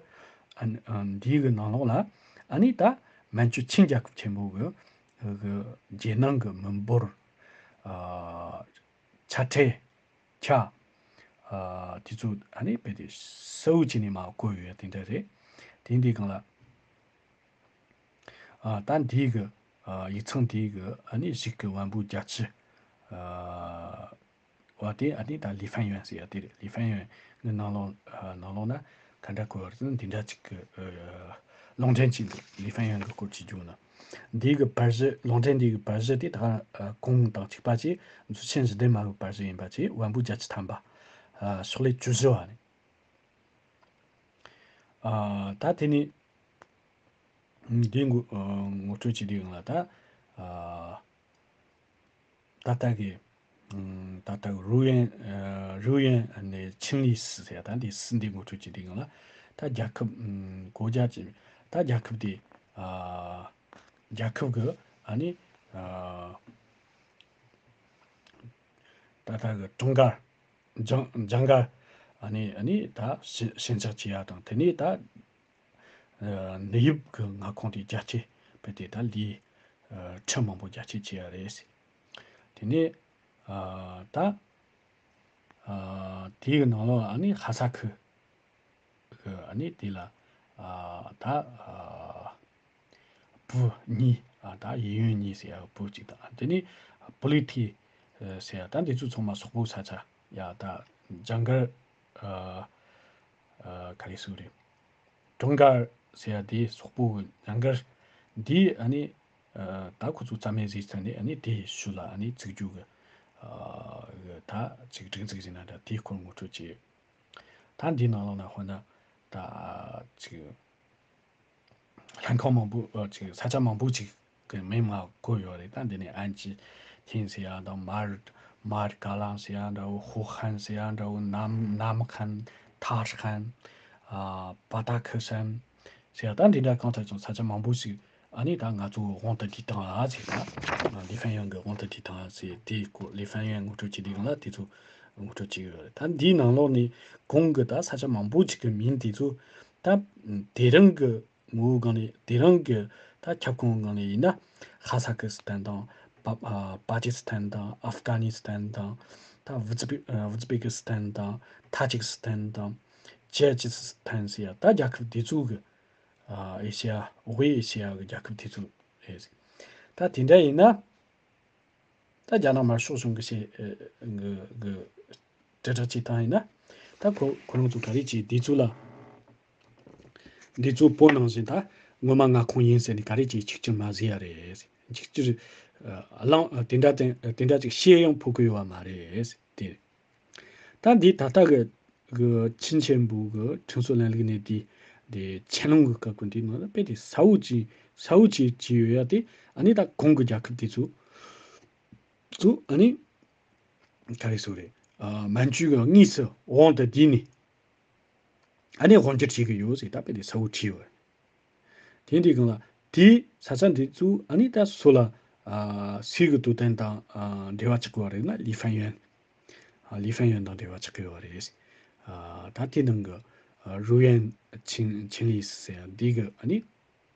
ཨ་ཨ་འདིའི་གི་ནང་ལོགས་ལ་ཨ་ནི་ད་མན་ཇུ་ཆིང་རྒྱལ་ཁབ་ཆེན་པོ་གི་གི་རྒྱལ་ནང་གི་མི་འབོར་ཨ་ཆ་ཁྲལ་ཆ་ཨ་དེ་ཚོ་ཨ་ནི་དཔེ་དེ་གསལ་བོ་བྱས་ནས་མར་བཀོད་ཡོད་དེ་འདྲ་རེད། དེ་འདི་སྒང་ལ་ཨ་ད་འདིའི་གི་ཨ་ཡིག་ཚང་འདིའི་གི་ཨ་ནི་གཞུག་གི་བམ་པོ་བརྒྱད་ཅུ་ཨ་བ་དེ་ཨ་ནི་ད་ལི་ཧྥན་ཡོན་ཟེར་ཡ་དེ་རེད། ལི་ཧྥན་ཡོན་གི་ནང་ལོགས་ཨ་ནང་ལོགས་ན་ག་འདྲ་གོ་བར་ཟིན་འདི་འདྲ་ཅིག་གི་ཨ་ལུང་འདྲེན་ཅིག་འདུག་ལི་ཧྥན་ཡོན་གི་སྐོར་ཅིག་བརྗོད་ན། འདི་གི་པར་གཞི་ལུང་འདྲེན་འདི་གི་པར་གཞི་དེ་ད་ཨ་གོང་དང་གཅིག་པ་ཅིག་མཛོད་ཆེན་ཞི་བདེ་མ་གི་པར་གཞི་ཡིན་པ་ཅིག་བམ་པོ་བརྒྱད་ཅུ་ཐམ་པ་ཨ་ཕྱག་ལེབ་བཅུ་བཞི་བ་ནས་ཨ་ད་དེ་ནི་འདི་ངོ་ཨ་ངོ་སྤྲོད་བྱེད་དུས་ཡང་ལ་ད་ཨ་ད་ལྟ་གི་ ད་ལྟ་རུ་ཡན་རུ་ཡན་ནས་ཆིན་ལི་སི་ཟེར་ཡ། ད་འདི་སི་འདི་ངོ་སྤྲོད་བྱེད་དུས་སྒང་ལ། ད་རྒྱལ་ཁབ་གོ་རྒྱ་ཅིག་ད་རྒྱལ་ཁབ་དེ་རྒྱལ་ཁབ་གི་ཨ་ནི་ད་ལྟ་གི་ཀྲུང་གར་ཇང་ཇང་གར་ཨ་ནི་ཨ་ནི་ད་ཞི་ཞི་འཇགས་བྱེད་ཡ་དང་། དེ་ནས་ད་ནད་ཡམས་ཀྱི་མངའ་ཁོངས་དེ་རྒྱ་སྐྱེད་སྤེལ་ཏེ་ད་ལི་ཁྲི་མང་པོ་རྒྱ་སྐྱེད་བྱས་ཡ་རེད། དེ་ནས་ད་དེའི་ནང་ལོགས་ཨ་ནི་ཧ་ས་ཁུ་གི་ཨ་ནི་དེ་ལ་ད་བུ་གཉིས། ད་ཡེ་ཡོན་གཉིས་ཟེར་ཡ་བུ་གཅིག་དང་། དེ་ནས་པུ་ལི་ཐི་ཟེར་ཡ། ད་འདི་ཚོ་ཚང་མ་སོག་པོ་ས་ཆ་ཡ། ད་ཇང་གར་ག་རེ་ཟེར་རེད། ཀྲུང་གར་ཟེར་ཡ་དེ་སོག་པོ་གི་ཇང་གར་འདི་ཨ་ནི་ད་ཁོ་ཚོ་རྩ་མེད་བཟོས་ཚར་ནས། ཨ་ནི་དེའི་ཤུལ་ལ་ཨ་ནི་བཙུགས་རྒྱུ་གི་ད་ཅིག་སྒྲིག་འཛུགས་ཟེར་ན་འདྲ། དེའི་སྐོར་ངོ་སྤྲོད་བྱས། ད་འདིའི་ནང་ལོགས་ན་དཔེར་ན་ད་ཅིག་ལྷན་ཁང་མང་པོ་ཅིག་ས་ཆ་མང་པོ་ཅིག་གི་མིང་ང་བཀོད་ཡོད་རེད། ད་འདི་ནས་ཨན་ཅི་ཐིན་ཟེར་ཡ་དང་། མར་མར་ཀ་ལང་ཟེར་ཡ་འདྲ་བོ། ཧུ་ཧན་ཟེར་ཡ་འདྲ་བོ། ནམ་ནམ་ཁན་ཐར་ཁན་པ་ཏ་ཁི་སན་ཟེར་ཡ། ད་འདི་འདྲ་གང་ལྟར་ཀྱང་ས་ཆ་མང་པོ་ཞིག་ཨ་ནི་ད་ང་ཚོ་དབང་དུ་བསྡུས་བཏང་ཨ་ཟེར། ད་ལི་ཧྥན་ཡོན་གྱི་དབང་དུ་བསྡུས་བཏང་ཨ་ཟེར། དེའི་སྐོར་ལི་ཧྥན་ཡོན་ངོ་སྤྲོད་བྱེད་དུས་སྒང་ལ་དེ་ཚོ་ངོ་སྤྲོད་བྱེད་ཀྱི་ཡོད་རེད། ད་འདིའི་ནང་ལོགས་ནས་གོང་གི་ད་ས་ཆ་མང་པོ་ཞིག་གི་མིང་དེ་ཚོ་ད་དེ་རིང་གི་ངོ་བོའི་སྒང་ནས་དེ་རིང་གི་ད་ཁྱབ་ཁོངས་སྒང་ནས་ཡིན་ན། ཧ་ས་ཁི་སི་ཐན་དང་། པ་ཨ་པ་ཀི་སི་ཐན་དང་། ཨབ་གྷ་ནི་སི་ཐན་དང་། ད་ཝུ་ཛི་པེ་ཨ་ཝུ་ཛི་པེ་ཀི་སི་ཐན་དང་། ཐ་ཇིག་སི་ཐན་དང་། ཅེ་ཅི་སི་ཐན་ཟེར་ཡ། ད་རྒྱལ་ཁབ་དེ་ཚོ་གི་ཨ་ཨེ་ཤེ་ཡ། དབུས་ཨེ་ཤེ་ཡ་གི་རྒྱལ་ཁབ་དེ་ཚོ་རེད། ད་དེ་འདྲ་ཡིན་ན། ད་རྒྱ་ནག་དམར་ཤོག་གཞུང་གི་བཤད་ཨ་གི་གི་དྲིལ་བསྒྲགས་བྱེད་སྟངས་ཡིན་ན། ད་ཁོ་ཁོ་རང་ཚོ་ག་རེ་བྱེད། འདི་ཚོ་ལ་འདི་ཚོ་བོད་ནང་བཞིན་ད་སྔོན་མ་མངའ་ཁོངས་ཡིན་ཟེར་ནས་ག་རེ་བྱེད། གཅིག་གྱུར་མ་བཟོས་ཡ་རེད། གཅིག་གྱུར་ཨ་གླེང་ཨ་དེ་འདྲ་དེ་དེ་འདྲ་ཅིག་བཤད་ཡང་ཕོད་ཀྱི་ཡོད་པ་མ་རེད་དེ། ད་འདི་ད་ལྟ་གི་གི་ཆིན་ཆེན་པོ་གི་ཁྲིམས་སྲོལ་ལམ་ལུགས་ནས་དེ་དེ་ཆན་ལུང་གི་སྐབས་ཀྱི་འདི་ནང་ལ་དཔེ་དེ་གསལ་བོ་ཅིག་གསལ་བོ་ཅིག་བྱས་ཡོད་ཡ་དེ། ཨ་ནི་ད་གོང་གི་རྒྱལ་ཁབ་དེ་ཚོ་ཚོ་ཨ་ནི་ག་རེ་ཟེར་རེད། ཨ་མན་ཇུ་གི་དངོས་སུ་དབང་དུ་བསྡུས་ནས་ཨ་ནི་དབང་སྒྱུར་བྱེད་ཀྱི་ཡོད་ཟེར། ད་དཔེ་དེ་གསལ་བོ་བྲིས་ཡོད། དེ་འདི་སྒང་ལ་དེའི་ས་ཆ་འདི་ཚོ་ཨ་ནི་ད་སུ་ལ་ཨ་སུའི་གི་དོ་དམ་དང་ཨ་འབྲེལ་བ་ཆགས་ཀྱི་ཡོད་རེད་ན། ལི་ཧྥན་ཡོན། ཨ་ལི་ཧྥན་ཡོན་དང་འབྲེལ་བ་ཆགས་ཀྱི་ཡོད་རེད། ཨ་ད་དེ་ནང་གི་ཨ་རུ་ཡན་ཆིན་ཆིན་ལི་ཟེར་ཡ་འདི་གི་ཨ་ནི་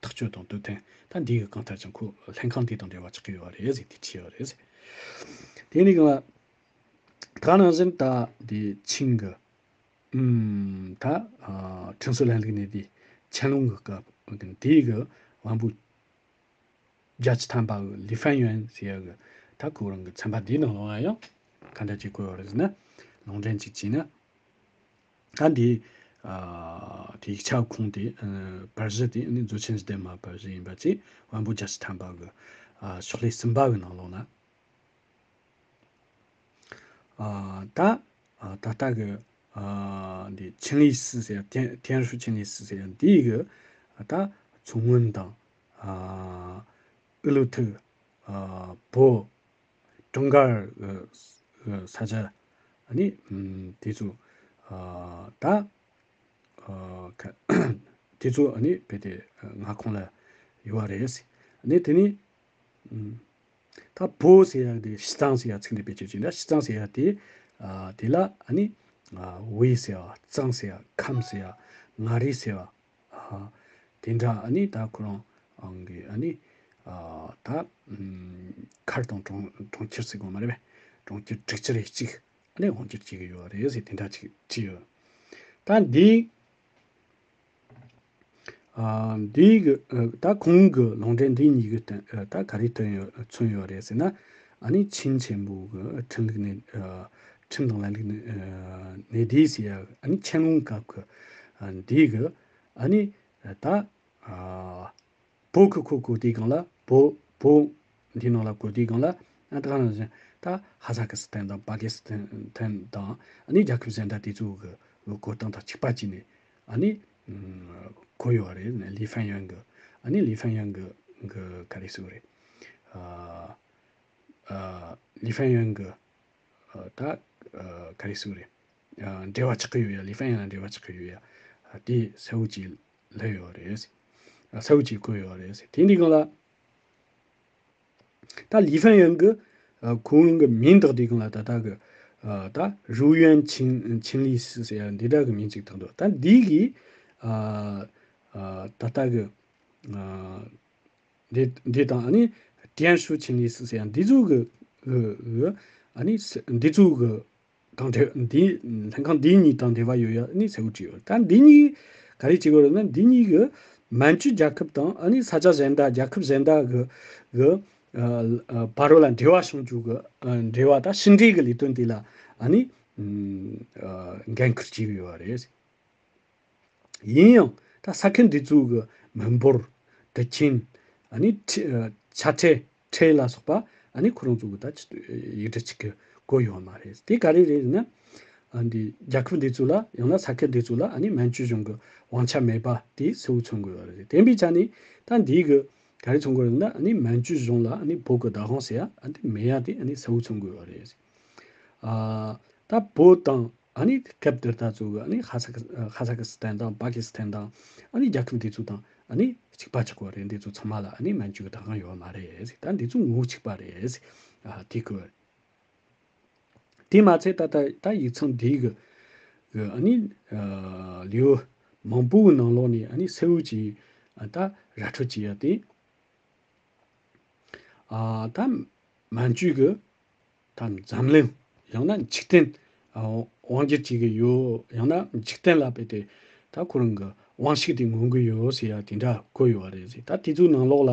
ཐག་གཅོད་དང་དོ་དམ། ད་འདི་གི་གང་ལྟར་ཀྱང་ཁོ་ལྷན་ཁང་དེ་དང་འབྲེལ་བ་ཆགས་ཀྱི་ཡོད་རེད་ཟེར། དེ་བྲིས་ཡོད་རེད། དེ་ནི་གང་ལ་ད་ག་ནང་བཞིན་ད་འདི་ཆིན་གི་ཨུམ་ད་ཨ་ཁྲིམས་སྲོལ་ལམ་ལུགས་ནས་དེ་ཆན་ལུང་གི་སྐབས་དེའི་གི་དབང་པོ་བརྒྱད་ཅུ་ཐམ་པ་གི་ལི་ཧྥན་ཡོན་ཟེར་ཡ་གི་ད་ཁོ་རང་གི་ཚན་པ་འདིའི་ནང་ལོགས་ལ་ཡང་ག་འདྲ་ཅིག་བཀོད་ཡོད་རེད་ཟེར་ན། ལུང་འདྲེན་ཅིག་བྱས་ན། ད་འདི་ཨ་དེ་ཡིག་ཆ་ཁུངས་དེ་ཨ་པར་གཞི་དེ་ནི་མཛོད་ཆེན་ལྡན་མ་པར་གཞི་ཡིན་པ་བཅས། དབང་པོ་བརྒྱད་ཅུ་ཐམ་པ་གི་ཨ་ཕྱག་ལེན་གསུམ་པ་གི་ནང་ལོགས་ན། ཨ་ད་ཨ་ད་ལྟ་གི་ཨ་འདི་ཆིན་ལི་སི་ཟེར་ཡ། ཐེན་ཧྲུའུ་ཆིན་ལི་སི་ཟེར་ཡ་འདི་གི་ཨ་ད་མཚོ་སྔོན་དང་ཨ་ཨུ་ལུ་ཐུ། ཨ་བོད། ཀྲུང་གར་གི་ས་ཆ་ཨ་ནི་ཨམ་དེ་ཚོ་ཨ་ད་ཨ་ཁ་དེ་ཚོ་ཨ་ནི་བོད་དེ་མངའ་ཁོངས་ལ་ཡོད་པ་རེད། ཨ་ནི་དེ་ནི་ཨམ་ད་བོད་ཟེར་ཡ་དེ་ཞི་ཙང་ཟེར་ཡ་ཚིག་འདི་བེད་སྤྱོད་བྱས་ན། ཞི་ཙང་ཟེར་ཡ་དེ་ཨ་དེ་ལ་ཨ་ནི་ཨ་ཝེ་ཟེར་བ། ཙང་ཟེར་ཡ། ཁམས་ཟེར་ཡ། མངའ་རིས་ཟེར་བ། ཨ་དེ་འདྲ་ཨ་ནི་ད་ཁོ་རང་ཨང་གི་ཨ་ནི་ཨ་ད་ཨམ་མཁར་དང་གྲོང་གྲོང་ཁྱེར་ཟེར་དགོས་མ་རེད་པས། གྲོང་ཁྱེར་དྲུག་ཅུ་རེ་གཅིག་ཨ་ནི་དབང་སྒྱུར་བྱེད་ཀྱི་ཡོད་རེད་ཟེར། དེ་འདྲ་ཅིག་བྲིས་ཡོད། ད་འདི་ཨ་འདི་གི་ཨ་ད་གོང་གི་ལུང་འདྲེན་འདི་གཉིས་ཀྱི་སྟེང་ཨ་ད་ག་རེ་ཐོན་ཡོད་མཚོན་ཡོད་རེད་ཟེར་ན། ཨ་ནི་ཆིན་ཆེན་པོ་གི་ཁྲིམས་ལུགས་ནས་ཨ་ཁྲིམས་དང་ལམ་ལུགས་ནས་ཨ་ནས་འདི་ཟེར་ཡ། ཨ་ནི་ཆན་ལུང་སྐབས་ཀྱི་ཨ་འདི་གི་ཨ་ནི་ད་ཨ་བོད་ཀྱི་ཁོ་བཀོད་དེའི་སྒང་ལ། བོད་བོད་འདི་ནང་ལ་བཀོད་དེའི་སྒང་ལ། ཨ་ད་ག་ནང་བཞིན་ད་ཧ་ས་ཁི་སི་ཐན་དང་པ་ཀི་སི་ཐན་དང་ཨ་ནི་རྒྱལ་ཁབ་གཞན་དག་དེ་ཚོ་གི་བཀོད་སྟངས་དང་གཅིག་པ་བྱས་ནས་ཨ་ནི་ཨམ་བཀོད་ཡོད་རེད། ལི་ཧྥན་ཡོན་གི་ཨ་ནི་ལི་ཧྥན་ཡོན་གི་གི་ག་རེ་ཟེར་དགོས་རེད། ཨ་ཨ་ལི་ཧྥན་ཡོན་གི་ ད་ག་རེ་ཟེར་རེད། འབྲེལ་བ་ཆགས་ཀྱི་ཡོད་ཡ། ལི་ཧྥན་ཡོན་ལ་འབྲེལ་བ་ཆགས་ཀྱི་ཡོད་ཡ། དེ་གསལ་བོ་ཅིག་ལབ་ཡོད་རེད། གསལ་བོ་ཅིག་བཀོད་ཡོད་རེད། དེ་འདི་སྒང་ལ། ད་ལི་ཧྥན་ཡོན་གྱི་ཁོང་གི་མིང་བཏགས་དུས་སྒང་ལ་ད་ལྟ་གི་ད་རུ་ཡོན་ཆིན་ཆིན་ལི་སི་ཟེར་ཡ་འདི་འདྲ་གི་མིང་ཅིག་བཏགས་འདུག་ད་འདི་གི་ད་ལྟ་གི་འདི་འདི་དང་ཨ་ནི་ཏྲན་ཧྲུའུ་ཆིན་ལི་སི་ཟེར་ཡ་འདི་ཚོ་གི་གི་གི་ཨ་ནི་འདི་ཚོ་གི་དང་འབྲེལ། འདི་ལྷན་ཁང་འདི་གཉིས་དང་འབྲེལ་བ་ཡོད་ཡ་ནི་གསལ་བོ་བྲིས་ཡོད། ད་འདི་གཉིས་ག་རེ་བྱེད་དགོས་རེད་ན། འདི་གཉིས་ཀྱི་མན་ཇུ་རྒྱལ་ཁབ་དང་ཨ་ནི་ས་ཆ་གཞན་དག་རྒྱལ་ཁབ་གཞན་དག་གི་གི་བར་ལ་འབྲེལ་བ་བྱུང་རྒྱུ་གི་འབྲེལ་བ་དང་ཕྱི་འབྲེལ་གྱི་ལས་དོན་དེ་ལ་ཨ་ནི་འགན་འཁུར་བྱེད་ཀྱི་ཡོད་རེད། ཡིན་ཡང་ད་ས་ཁུལ་འདི་ཚོའི་གི་མི་འབོར། དུད་ཁྱིམ། ཨ་ནི་ཁྲི་ཆ་ཁྲལ་ཁྲལ་ལ་སོགས་པ་ཨ་ནི་ཁོ་རང་ཚོ་གི་ད་ཡིག་འབྲུ་གཅིག་གི་བཀོད་ཡོད་མ་རེད། དེ་ག་རེ་རེད་ན། ཨ་འདི་རྒྱལ་ཁབ་འདི་ཚོ་ལ་ཡང་ན་ས་ཁུལ་འདི་ཚོ་ལ་ཨ་ནི་མན་ཇུ་གཞུང་གི་དབང་ཆ་མེད་པ་དེ་གསལ་བོ་མཚོན་དགོས་པ་རེད། དེ་འདྲའི་ཆ་ནས་ད་འདི་གི་ག་རེ་མཚོན་དགོས་རེད་ན། ཨ་ནི་མན་ཇུ་གཞུང་ལ་ཨ་ནི་བོད་ཀྱི་བདག་དབང་ཟེར་ཡ་ཨ་འདི་མེད་ཡ་དེ་ཨ་ནི་གསལ་བོ་མཚོན་དགོས་པ་རེད། ཨ་ད་བོད་དང་ཨ་ནི་སྐབས་དེར་ད་ཚོ་གི་ཨ་ནི་ཧ་ས་ཧ་ས་ཀི་སི་ཐན་དང་པ་ཀི་སི་ཐན་དང་ཨ་ནི་རྒྱལ་ཁབ་འདི་ཚོ་དང་ཨ་ནི་གཅིག་པ་ཆགས་པ་རེད། འདི་ཚོ་ཚང་མ་ལ་ཨ་ནི་མན་ཇུ་གི་བདག་དབང་ཡོད་མ་རེད། ད་འདི་ཚོ་ངོ་གཅིག་པ་རེད། ཨ་དེ་གི་དེ་མ་ཚད་ད་ད་ད་ཡིག་ཚང་འདི་གི་གི་ཨ་ནི་ལེའུ་མང་པོའི་ནང་ལོགས་ནས་ཨ་ནི་གསལ་བོ་ཅིག་ད་ར་འཕྲོད་བྱེད་ཡ་དེ། ཨ་ད་མན་ཇུ་གི་ད་འཛམ་གླིང་ཡང་ན་འཇིག་རྟེན་ཨ་དབང་སྒྱུར་བྱེད་ཀྱི་ཡོད། ཡང་ན་འཇིག་རྟེན་ལ་དཔེ་དེ་ད་ཁོ་རང་གི་དབང་ཤུགས་དེ་མངོན་གྱི་ཡོད་ཟེར་ཡ་དེ་འདྲ་བཀོད་ཡོད་རེད་ཟེར། ད་དེ་ཚོའི་ནང་ལོགས་ལ་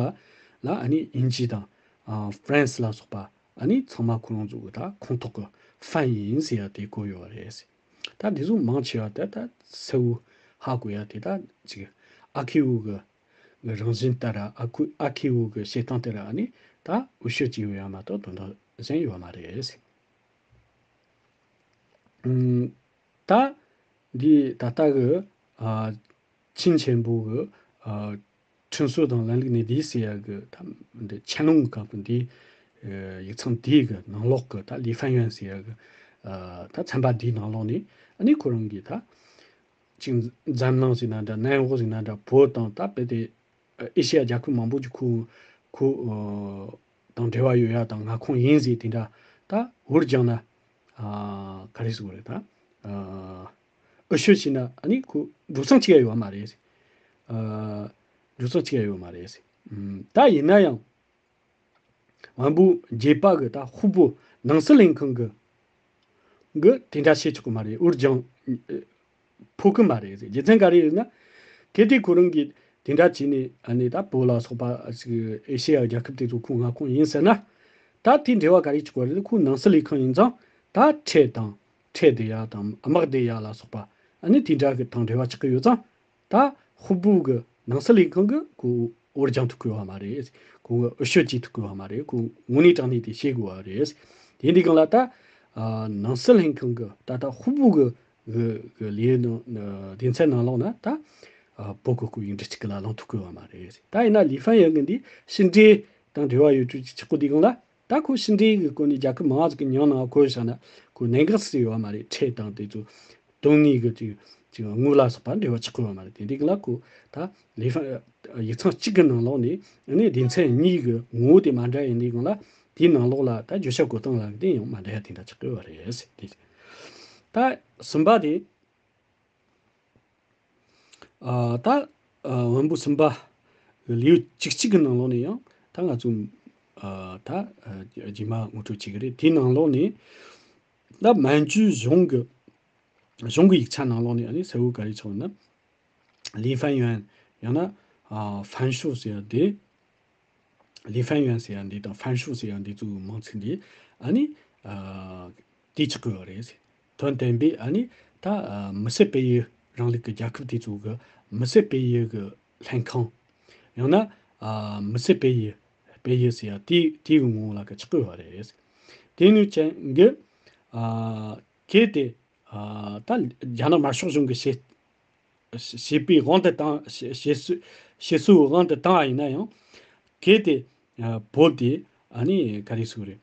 ལ་ཨ་ནི་དབྱིན་ཇི་དང་ཨ་ཧྥ་རན་སི་ལ་སོགས་པ་ཨ་ནི་ཚང་མ་ཁོ་རང་ཚོ་གི་ད་ཁོངས་གཏོགས་ཀྱི་ཧྥན་ཡིན་ཟེར་ཡ་དེ་བཀོད་ཡོད་རེད་ཟེར། ད་དེ་ཚོ་མང་ཆེ་བ་དེ་ད་གསལ་བོ་ཧ་གོ་ཡ་དེ་ད་ཅིག་ཨ་ཁེའུ་གི་རང་བཞིན་ལྟར་ཨ་ཁུ་ཨ་ཁེའུ་གི་བཤད་སྟངས་དེ་ར་ནི་ད་འུ་ཤོད་ཅིག་ཡོད་ཡ་མ་གཏོགས་དོན་དག་གཞན་ཡོད་མ་རེད། ཨུམ། ད་འདི་ད་ལྟ་གི་ཨ་ཆིན་ཆེན་པོ་གི་ཨ་ཁྲིམས་སྲོལ་དང་ལམ་ལུགས་ནི་འདི་ཟེར་ཡ་གི་ད་འདི་ཆན་ལུང་གི་སྐབས་འདི་ཡིག་ཚང་འདི་གི་ནང་ལོགས་གི་ད་ལི་ཧྥན་ཡོན་ཟེར་ཡ་གི་ཨ་ད་ཚན་པ་འདིའི་ནང་ལོགས་ནས་ཨ་ནི་ཁོ་རང་གི་ད། ཅིག་འཛམ་གླིང་ཟེར་ན་འདྲ། ནན་འོག་ཟེར་ན་འདྲ། བོད་དང་ད་དཔེ་དེ་ཨེ་ཤི་ཡ་རྒྱལ་ཁབ་མང་པོ་ཅིག་ཁོ་ཁོ་དང་འབྲེལ་བ་ཡོད་ཡ་དང་མངའ་ཁོངས་ཡིན་ཟེར་དེ་འདྲ་ད་འུར་རྒྱག་ན་ཨ་ག་རེ་ཟེར་དགོས་རེད། ད་ཨ་འུ་ཤོད་བྱས་ན་ཨ་ནི་ཁོ་འགྲོ་སོང་ཅིག་ཡ་ཡོད་མ་རེད། ཨ་འགྲོ་སོང་ཅིག་ཡ་ཡོད་མ་རེད། ད་ཡིན་ན་ཡང་། དབང་པོ་རྒྱས་པ་གི་ད་ཧུ་པོ་ནང་སྲིད་ལྷན་ཁང་གི་གི་དེ་འདྲ་བྱེད་ཆོག་གི་མ་རེད། འུར་རྒྱང་ཕོག་གི་མ་རེད། རྒྱུ་མཚན་ག་རེ་ཡོད་ན། གལ་ཏེ་ཁོ་རང་གིས་དེ་འདྲ་བྱས་ནས་ཨ་ནི་ད་བོད་ལ་སོགས་པ་ཨེ་ཤེ་ཡ་རྒྱལ་ཁབ་དེ་ཚོ་ཁོའི་མངའ་ཁོངས་ཡིན་ཟེར་ན། ད་དེ་འབྲེལ་བ་ག་རེ་ཆགས་པ་རེད། ཁོའི་ནང་སྲིད་ལྷན་ཁང་ཡིན་ཙང་ད་ཁྲལ་དང་ཁྲལ་དེ་ཡ་དང་དམག་དེ་ཡ་ལ་སོགས་པ་ཨ་ནི་དེ་འདྲ་གི་དང་འབྲེལ་བ་ཆགས་ཀྱི་ཡོད་ཙང་། ད་ཧུ་པུ་གི་ནང་སྲིད་ལས་ཁང་གི་ཁོ་འུར་རྒྱང་ཐུག་གི་ཡོད་མ་རེད། ཁོ་འུ་ཤོད་ཅིག་ཐུག་གི་ཡོད་མ་རེད། ཁོ་དངོས་གནས་དྲང་གནས་དེ་ཤེས་དགོས་པ་རེད། དེ་འདི་གང་ལ་ད་ནང་སྲིད་ལྷན་ཁང་གི་ད་ལྟ་ཧུ་པུ་གི་གི་གི་ལས་ནང་སྡེ་ཚན་ནང་ལོགས་ན་ད་བོད་གི་སྐུ་ཡིག་འབྲུ་གཅིག་གི་ལ་ལངས་ཐུབ་གི་ཡོད་མ་རེད། ད་ཡིན་ན་ལི་ཧྥན་ཡོན་གི་འདི་ཕྱི་འབྲེལ་དང་འབྲེལ་བ་ཡོད་རྒྱུ་ཅིག་ཆགས་གོ་དེ་གང་ལ། ད་ཁོ་ཕྱི་འབྲེལ་གྱི་སྐོར་ནས་རྒྱལ་ཁབ་མང་ཟིག་གི་མྱིང་ནང་བཀོད་བཞག་ན་ཁོ་གནད་འགག་ཟིག་ཡོད་པ་མ་རེད། ཁྲལ་དང་དེ་ཚོ་དོན་དངོས་ཀྱི་ཅིག་ཅིག་དངུལ་ལ་སོགས་པ་འབྲེལ་བ་ཆགས་ཀྱི་ཡོད་པ་མ་རེད། དེ་འདྲའི་སྒང་ལ་ཁོ་ད་ལི་ཧྥན་ཡིག་ཚང་གཅིག་གི་ནང་ལོགས་ནས་ཨ་ནི་སྡེ་ཚན་གཉིས་ཀྱི་ངོ་བོ་དེ་མ་འདྲ་ཡིན་དུས་སྒང་ལ་དེའི་ནང་ལོགས་ལ་ད་བརྗོད་བྱ་བཀོད་སྟངས་ལ་དེ་ཡང་མ་འདྲ་ཡ་དེ་འདྲ་ཆགས་ཀྱི་ཡོད་པ་རེད། དེ་ད་གསུམ་པ་དེ། ཨ་ད་ཨ་དབང་པོ་གསུམ་པ་ལེའུ་བཅུ་གཅིག་གི་ནང་ལོགས་ནས་ཡང་ད་ང་ཚོ་ཨ་ད་ཨ་རྗེས་མ་ངོ་སྤྲོད་བྱེད་ཀྱི་རེད། དེའི་ནང་ལོགས་ནས་ད་མན་ཇུའི་གཞུང་གི་གཞུང་གི་ཡིག་ཆ་ནང་ལོགས་ནས་ཨ་ནི་གསལ་བོ་ག་རེ་ཆགས་ན། ལི་ཧྥན་ཡོན་ཡང་ན་ཨ་ཧྥན་ཧྲུའུ་ཟེར་ཡ་དེ། ལི་ཧྥན་ཡོན་ཟེར་ཡ་འདི་དང་ཧྥན་ཧྲུའུ་ཟེར་ཡ་འདི་ཚོའི་མིང་ཚིག་འདི་ཨ་ནི་ཨ་དེ་ཆགས་ཀྱི་ཡོད་རེད། དོན་བདེན་པའི་ཨ་ནི་ད་ཨ་མི་སེར་སྤེལ་ཡུལ་རིང་ལུགས་ཀྱི་རྒྱལ་ཁབ་དེ་ཚོ་གི་མི་སེར་སྤེལ་ཡུལ་གྱི་ལྷན་ཁང་། ཡང་ན་ཨ་མི་སེར་སྤེལ་ཡུལ་སྤེལ་ཡུལ་ཟེར་ཡ་དེ་དེའི་ངོ་བོ་ལ་གི་ཆགས་ཀྱི་ཡོད་རེད། དེ་ནུས་ཅན་གྱི་ཨ་གལ་ཏེ་ཨ་ད་རྒྱ་ནག་དམར་ཤོག་གཞུང་གི་བྱེད་བྱེད་པའི་དབང་དུ་བཏང་བྱེད་སྲོལ་བྱེད་སྲོལ་དབང་དུ་བཏང་བ་ཡིན་ན་ཡང་། གལ་ཏེ་ཨ་བོད་དེ་ཨ་ནི་ག་རེ་ཟེར་དགོས་རེད།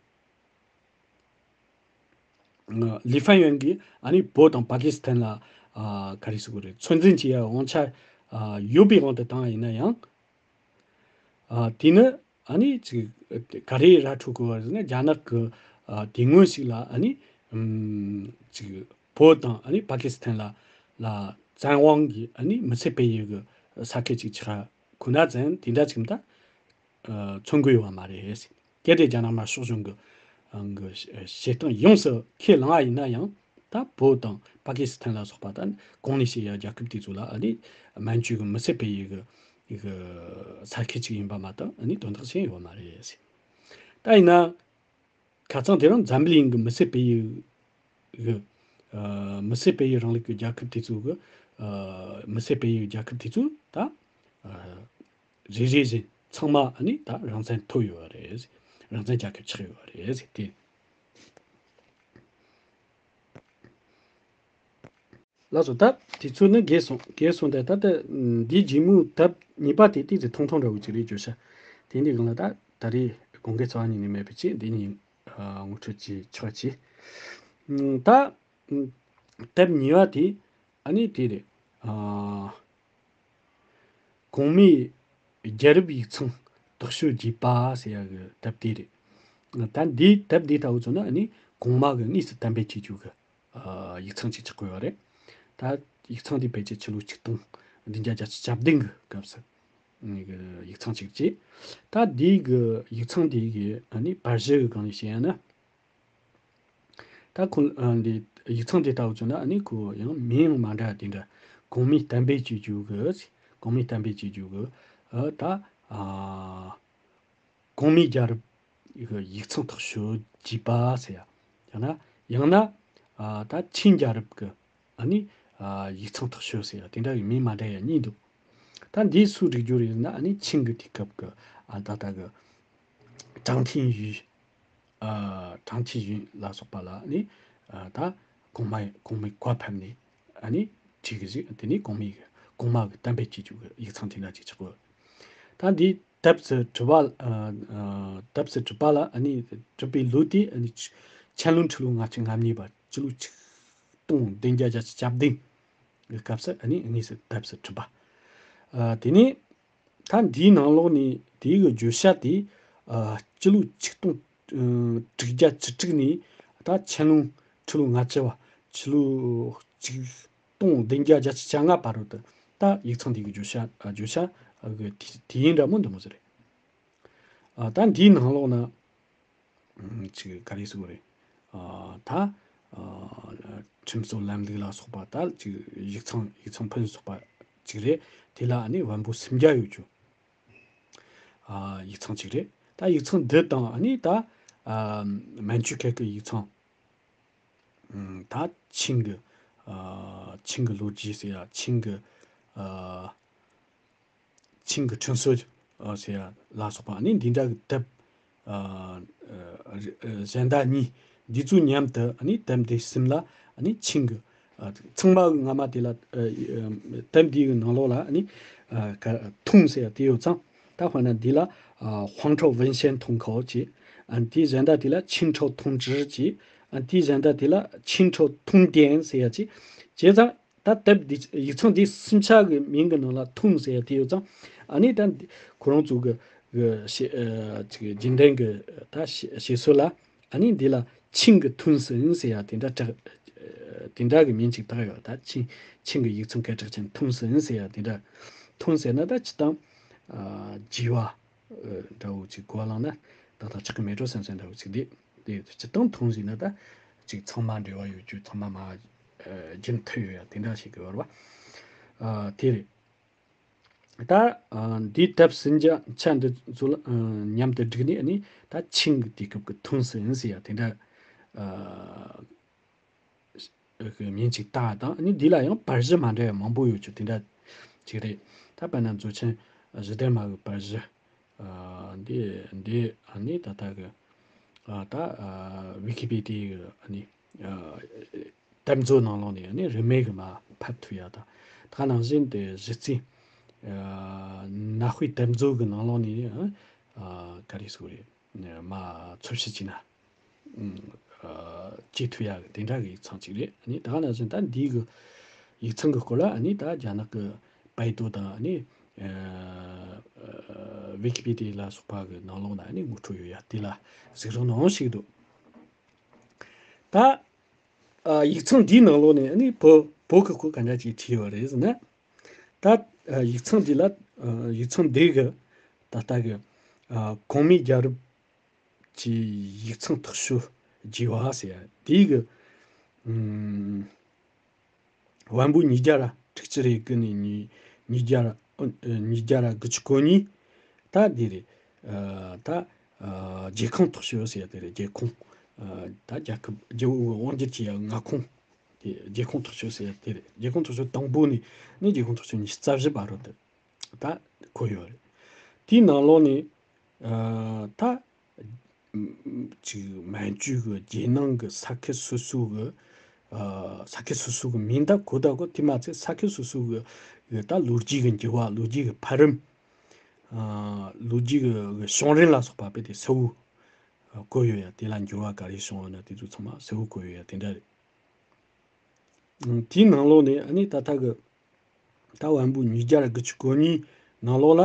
ལི་ཧྥན་ཡོན་གྱིས་ཨ་ནི་བོད་དང་པ་ཀི་སི་ཐན་ལ་ཨ་ག་རེ་ཟེར་དགོས་རེད། ཚོད་འཛིན་བྱེད་ཡ་དབང་ཆ་ཨ་ཡོད་པའི་དབང་དུ་བཏང་བ་ཡིན་ན་ཡང་། ཨ་དེ་ནི་ཨ་ནི་ཅིག་ག་རེ་ར་འཕྲོད་དགོས་པ་རེད་ཟེར་ན། རྒྱ་ནག་གི་ཨ་དེ་སྔོན་ཞིག་ལ་ཨ་ནི་ཨམ་ཅིག་བོད་དང་ཨ་ནི་པ་ཀི་སི་ཐན་ལ་ལ་བཙན་དབང་གིས་ཨ་ནི་མི་ཚེ་སྤེལ་ཡས་ཀྱི་ས་ཁུལ་ཅིག་ཆགས་ཁོ་ན་ཙང་དེ་འདྲ་ཅིག་ད། ཨ་མཚོན་གྱི་ཡོད་པ་མ་རེད། གལ་ཏེ་རྒྱ་ནག་དམར་ཤོག་གཞུང་གི་ཨ་གི་བྱེད་སྟངས་ཡོངས་སུ་ཁས་བླངས་པ་ཡིན་ན་ཡང་། ད་བོད་དང་པ་ཀི་སི་ཐན་ལ་སོགས་པ་ད་གོང་ནས་བཤད་ཡ་རྒྱལ་ཁབ་དེ་ཚོ་ལ་ཨ་ནི་སྨན་བཅོས་ཀྱི་མི་ཚེ་སྤེལ་ཡས་ཀྱི་ཀྱི་ས་ཁུལ་ཅིག་ཡིན་པ་མ་གཏོགས་ཨ་ནི་དོན་དག་ཅི་ཡང་ཡོད་པ་མ་རེད། ད་ཡིན་ན་ཁ་སང་དེ་རིང་འཛམ་བུ་གླིང་གི་མི་ཚེ་སྤེལ་ཡས་ཀྱི་ཨ་མི་ཚེ་སྤེལ་ཡས་རིང་ལུགས་ཀྱི་རྒྱལ་ཁབ་དེ་ཚོ་གི་ཨ་མི་ཚེ་སྤེལ་ཡས་རྒྱལ་ཁབ་དེ་ཚོ་ད་ཨ་རེ་རེ་བཞིན་ཚང་མ་ཨ་ནི་ད་རང་བཙན་ཐོབ་ཡོད་པ་རེད། རང་བཙན་རྒྱལ་ཁབ་ཆགས་ཡོད་པ་རེད་དེ། ལགས་སོ། ད་དེ་ཚོ་ནི་རྒས་སོང་རྒས་སོང་། ད་ད་ལྟ་འདིའི་རྗེས་མའི་དེབ་གཉིས་པ་དེ་ཏོག་ཙམ་ཐུང་ཐུང་འདྲ་བོ་ཅིག་རེད། བརྗོད་བྱ་དེ་འདྲའི་སྒང་ལ་ད་ད་རེས་དགོངས་འགལ་རྩ་བ་ཉིད་ནས་མེད་པའི་ཆེད་འདི་གཉིས་ཨ་ངོ་སྤྲོད་བྱས་ཆོག་ཅེས། ད་དེབ་གཉིས་པ་དེ་ཨ་ནི་དེ་རེད། ཨ། གོང་མའི་རྒྱལ་རབས་ཡིག་ཚང་དག་ཤོས་རྒྱས་པ་ཟེར་ཡ་གི་དེབ་དེ་རེད། ད་འདིའི་དེབ་འདི་ལྟ་བུ་ཚོ་ནི་ཨ་ནི་གོང་མ་གི་དངོས་སུ་གཏན་འབེབས་བྱེད་རྒྱུ་གི་ཨ་ཡིག་ཚང་ཅིག་ཆགས་ཀྱི་ཡོད་རེད། ད་ཡིག་ཚང་འདི་ཕལ་ཆེར་ཕྱི་ལོ་ཆིག་སྟོང་བདུན་བརྒྱ་བརྒྱད་ཅུ་གྱ་བདུན་གི་སྐབས་སུ་གི་ཡིག་ཚང་ཅིག་རེད། ད་འདིའི་གི་ཡིག་ཚང་འདི་གི་ཨ་ནི་པར་གཞི་གི་སྒང་ནས་བཤད་ཡ་ན། ད་ཁོ་ཨ་འདི་ཡིག་ཚང་འདི་ལྟ་བུ་བྱུང་ན་ཨ་ནི་ཁོ་ཡང་མིང་ཡང་མ་འདྲ་དེ་འདྲ། གོང་མའི་གཏན་འབེབས་བྱེད་རྒྱུ་གི། གོང་མའི་གཏན་འབེབས་བྱེད་རྒྱུ་གི། ཨ་ད་ཨ་གོང་མའི་རྒྱལ་རབས་ཡིག་ཚང་དག་ཤོས་རྒྱས་པ་ཟེར་ཡ། ཡང་ན་ཡང་ན་ཨ་ད་ཆིང་རྒྱལ་རབས་ཀྱི་ཨ་ནི་ཨ་ཡིག་ཚང་དག་ཤོས་ཟེར་ཡ་དེ་འདྲ་གི་མིང་མ་འདྲ་ཡ་གཉིས་འདུག་ད་འདི་སུ་བསྒྲིགས་རྒྱུ་རེད་ཟེར་ན། ཨ་ནི་ཆིང་གི་དུས་སྐབས་ཀྱི་ཨ་ད་ལྟ་གི་ཀྲང་ཐིང་ཡུས། ཨ་ཀྲང་ཐིང་ཡུས་ལ་སོགས་པ་ལ་ནི་ཨ་ད་གོང་མ་གོང་མའི་བཀའ་ཕེབས་ནས་ཨ་ནི་བྲིས་གི་ཟིག་དེ་ནི་གོང་མའི་གོང་མ་གི་གཏན་འབེབས་བྱེད་རྒྱུ་གི་ཡིག་ཚང་དེ་འདྲ་ཅིག་ཆགས་ཡོད། ད་འདི་དེབ་སི་གྲུབ་པ། ཨ་ཨ་དེབ་སི་གྲུབ་པ་ལ་ཨ་ནི་གྲུབ་པའི་ལོ་དེ་ཨ་ནི་ཆ་ཆན་ལུང་ཁྲི་ལོ་ལྔ་བཅུ་ང་གཉིས་པ་སྤྱི་ལོ་ཆིག་སྟོང་བདུན་བརྒྱ་བརྒྱད་ཅུ་གྱ་བདུན་གི་སྐབས་སུ་ཨ་ནི་དངོས་སུ་དེབ་སི་གྲུབ་པ། ཨ་དེ་ནས་ད་འདིའི་ནང་ལོགས་ནས་དེའི་གི་བརྗོད་བྱ་དེ་ཨ་སྤྱི་ལོ་ཆིག་སྟོང་ཨ་དྲུག་བརྒྱ་བཅུ་དྲུག་ནས་ད་ཆན་ལུང་ཁྲི་ལོ་ལྔ་བཅུ་བ། ཕྱི་ལོ་ཆིག་སྟོང་བདུན་བརྒྱ་བརྒྱད་ཅུ་གྱ་ལྔ་བར་དུ་ད་ཡིག་ཚང་འདི་གི་བརྗོད་བྱ་ཨ་བརྗོད་བྱ་གི་དུས་དུས་ཡུན་འདྲ་མོ་འདི་མོ་ཟིག་རེད། ཨ་ད་འདིའི་ནང་ལོགས་ན་ཨ་ཅིག་ག་རེ་ཟེར་དགོས་རེད། ཨ་ད་ཨ་ཁྲིམས་སྲོལ་ལམ་ལུགས་ལ་སོགས་པ། ད་ཅིག་ཡིག་ཚང་ཡིག་ཚང་ཕུན་སུམ་ཚོགས་པ་ཅིག་རེད། དེ་ལ་ཨ་ནི་བམ་པོ་སུམ་བརྒྱ་ཡོད་རྒྱུ་ཨ་ཡིག་ཚང་ཅིག་རེད། ད་ཡིག་ཚང་འདི་དང་ཨ་ནི་ད་ཨ་མན་ཇུ་ཁུལ་གི་ཡིག་ཚང་། ཨ་ད་ཆིང་གི་ཨ་ཆིང་གི་ལོ་རྒྱུས་ཟེར་ཡ། ཆིང་གི་ཨ་ཆིང་གི་ཁྲིམས་སྲོལ་ཨ་ཟེར་ཡ་ལ་སོགས་པ་ཨ་ནི་འདི་འདྲ་གི་དེབ་ཨ་ཨ་གཞན་དག་གཉིས། འདི་ཚོ་མཉམ་དུ་ཨ་ནི་དེབ་འདི་གསུམ་ལ་ཨ་ནི་ཆིང་གི་ཨ་ཚང་མ་གི་སྔ་མ་དེ་ལ་ཨ་ཨ་དེབ་འདི་གི་ནང་ལོགས་ལ་ཨ་ནི་ཨ་ག་ཐུང་ཟེར་ཡ་དེ་ཡོད་ཙང་། ད་དཔེར་ན་འདི་ལ་ཨ་ཧུང་ཁྲའོ་ཝུན་ཤན་ཐུང་ཁའོ་ཅེས། ཨ་དེའི་གཞན་དག་དེ་ལ་ཆིང་ཁྲའོ་ཐུང་ཀྲི་ཅེས། ཨ་དེའི་གཞན་དག་དེ་ལ་ཆིང་ཁྲའོ་ཐུང་ཏེན་ཟེར་ཡ་ཅེས། བྱས་ཙང་ད་དེབ་འདི་ཡིག་ཚང་འདི་གསུམ་ཆ་གི་མིང་གི་ནང་ལ་ཐུང་ཟེར་ཡ་དེ་ཡོད་ཙང་། ཨ་ནི་ད་འདི་ཁོ་རང་ཚོ་གི་གི་ཞེ་ཨ་ཅིག་རྒྱུན་ལྡན་གི་ད་ཞེ་ཞེ་སྲོལ་ལ་ཨ་ནི་འདི་ལ་ཆིང་གི་ཐུང་སིན་ཟེར་ཡ་དེ་འདྲ་གྲགས། དེ་འདྲ་གི་མིང་ཅིག་བཏགས་ཡོད། ད་ཆིང་ཆིང་གི་ཡིག་ཚང་སྐད་གྲགས་ཅན་ཐུང་སིན་ཟེར་ཡ་དེ་འདྲ། ཐུང་ཟེར་ན་ད་སྤྱིར་བཏང་ཨ་བརྗེ་བ་འདྲ་བོ་ཅིག་གོ་བ་བླངས་ན་ཏག་ཏག་ཆགས་ཀྱི་མེད་འགྲོ་བསམ་བསམ་འདྲ་བོ་ཅིག་འདི་འདི་སྤྱིར་བཏང་ཐུང་ཟེར་ན་ད་ཅིག་ཚང་མ་འབྲེལ་བ་ཡོད་རྒྱུ། ཚང་མ་མ་རྒྱུན་མཐུད་ཡོད་ཡ་དེ་འདྲ་ཞིག་གི་བར་བ་ཨ་དེ་རེད། ད་ཨ་འདིའི་དེབ་སུམ་བརྒྱ་ཆ་འདི་ཚོ་ལ་ཨ་མཉམ་དུ་བསྒྲིགས་ནས་ཨ་ནི་ད་ཆིང་གི་དུས་སྐབས་ཀྱི་ཐུང་སིན་ཟེར་ཡ་དེ་འདྲ་ཨ་གི་མིང་ཅིག་བཏགས་དང་། ཨ་ནི་འདི་ལ་ཡང་པར་གཞི་མ་འདྲ་བ་མང་པོ་ཡོད་རྒྱུ་དེ་འདྲ་ཅིག་རེད། ད་དཔེར་ན་མཛོད་ཆེན་གཞི་རྟེན་མ་གི་པར་གཞི་ཨ་འདི་འདི་ཨ་ནི་ད་ལྟ་གི་ཨ་ད་ཨ་ཝི་ཀི་པི་ཏི་ཡའི་ཨ་ནི་ཨ་དེབ་མཛོད་ནང་ལོགས་ནས་ཨ་ནི་རིན་མེད་གི་མར་ཕབ་ཐུབ་ཡ་དང་། ད་ནང་བཞིན་དེ་གཞི་རྩའི་ཨ་ནག་དཔེ་དེབ་མཛོད་གི་ནང་ལོགས་ནས་ཨ་ག་རེ་ཟེར་དགོས་རེད། མར་འཚོལ་ཞིབ་བྱས་ན། ཨ་ བྱེད་ཐུབ་ཡ་གི་དེ་འདྲ་གི་ཡིག་ཚང་ཅིག་རེད། ཨ་ནི་ད་ག་ནང་བཞིན་ད་འདི་གི་ཡིག་ཚང་གི་སྐོར་ལ་ཨ་ནི་ད་རྒྱ་ནག་གི་པའེ་ཏུ་དང་ཨ་ནི་ཝི་ཀི་པི་ཏི་ལ་སོགས་པ་གི་ནང་ལོགས་ན་ཨ་ནི་ངོ་སྤྲོད་ཡོད་ཡ་དེ་ལ་གཟིགས་རོགས་གནང་ཞིག་འདུག་ད་ཡིག་ཚང་འདིའི་ནང་ལོགས་ནས་ཨ་ནི་བོད་བོད་ཀྱི་སྐོར་ག་འདྲ་ཅིག་བྲིས་ཡོད་རེད་ཟེར་ན། ད་ཡིག་ཚང་འདི་ལ་ཡིག་ཚང་འདི་གི་ད་ལྟ་གི་གོང་མའི་རྒྱལ་རབས་ཀྱི་ཡིག་ཚང་མཐིལ་ཤོར་རྒྱས་པ་ཟེར་ཡ་དེའི་གི་ཨམ། དབང་པོ་ཉིས་བརྒྱ་ར་དྲུག་ཅུ་རེ་དགུ་ནས་ཉིས་ཉིས་བརྒྱ་ར་ཨ་ཉིས་བརྒྱ་ར་དགུ་བཅུ་གོ་གཉིས། ད་འདི་རེད། ཨ་ད་ཨ་རྒྱལ་ཁོངས་མཐིལ་ཤོར་ཟེར་ཡ་དེ་རེད། རྒྱལ་ཁོངས། ཨ་ད་རྒྱལ་ཁབ་རྒྱལ་པོ་དབང་སྒྱུར་གྱི་མངའ་ཁོངས་དེ་རྒྱལ་ཁོངས་མཐིལ་ཤོར་ཟེར་ཡ་དེ་རེད། རྒྱལ་ཁོངས་མཐིལ་ཤོར་དང་པོ་ནས་ནི་རྒྱལ་ཁོངས་མཐིལ་ཤོར་ཉི་ཤུ་རྩ་བཞི་བར་དུ་དེ་ད་འཁོད་ཡོད་རེད། དེའི་ནང་ལོགས་ནས་ཨ་ད་ཅིག་མན་ཇུ་གི་རྒྱལ་ནང་གི་ས་ཁུལ་སོ་སོ་གི་ཨ་ས་ཁུལ་སོ་སོ་གི་མིང་ད་གོ་ད་གོ་དེ་མ་ཚད་ས་ཁུལ་སོ་སོ་གི་གི་ད་ལོ་རྒྱུས་གི་འགྱུར་བ། ལོ་རྒྱུས་གི་འཕེལ་རིམ། ཨ་ལོ་རྒྱུས་གི་གི་བྱུང་རིམ་ལ་སོགས་པ་དཔེ་དེ་གསལ་བོ་ཨ་བཀོད་ཡོད་ཡ། དེ་ལ་འགྱུར་བ་ག་རེ་བྱུང་ཡོད་ན་དེ་ཚོ་ཚང་མ་གསལ་བོ་བཀོད་ཡོད་ཡ་དེ་འདྲ་རེད། ཨ་དེའི་ནང་ལོགས་ནས་ཨ་ནི་ད་ལྟ་གི་ད་དབང་པོ་ཉིས་བརྒྱ་ར་དགུ་བཅུ་གོ་གཉིས་ནང་ལོགས་ལ་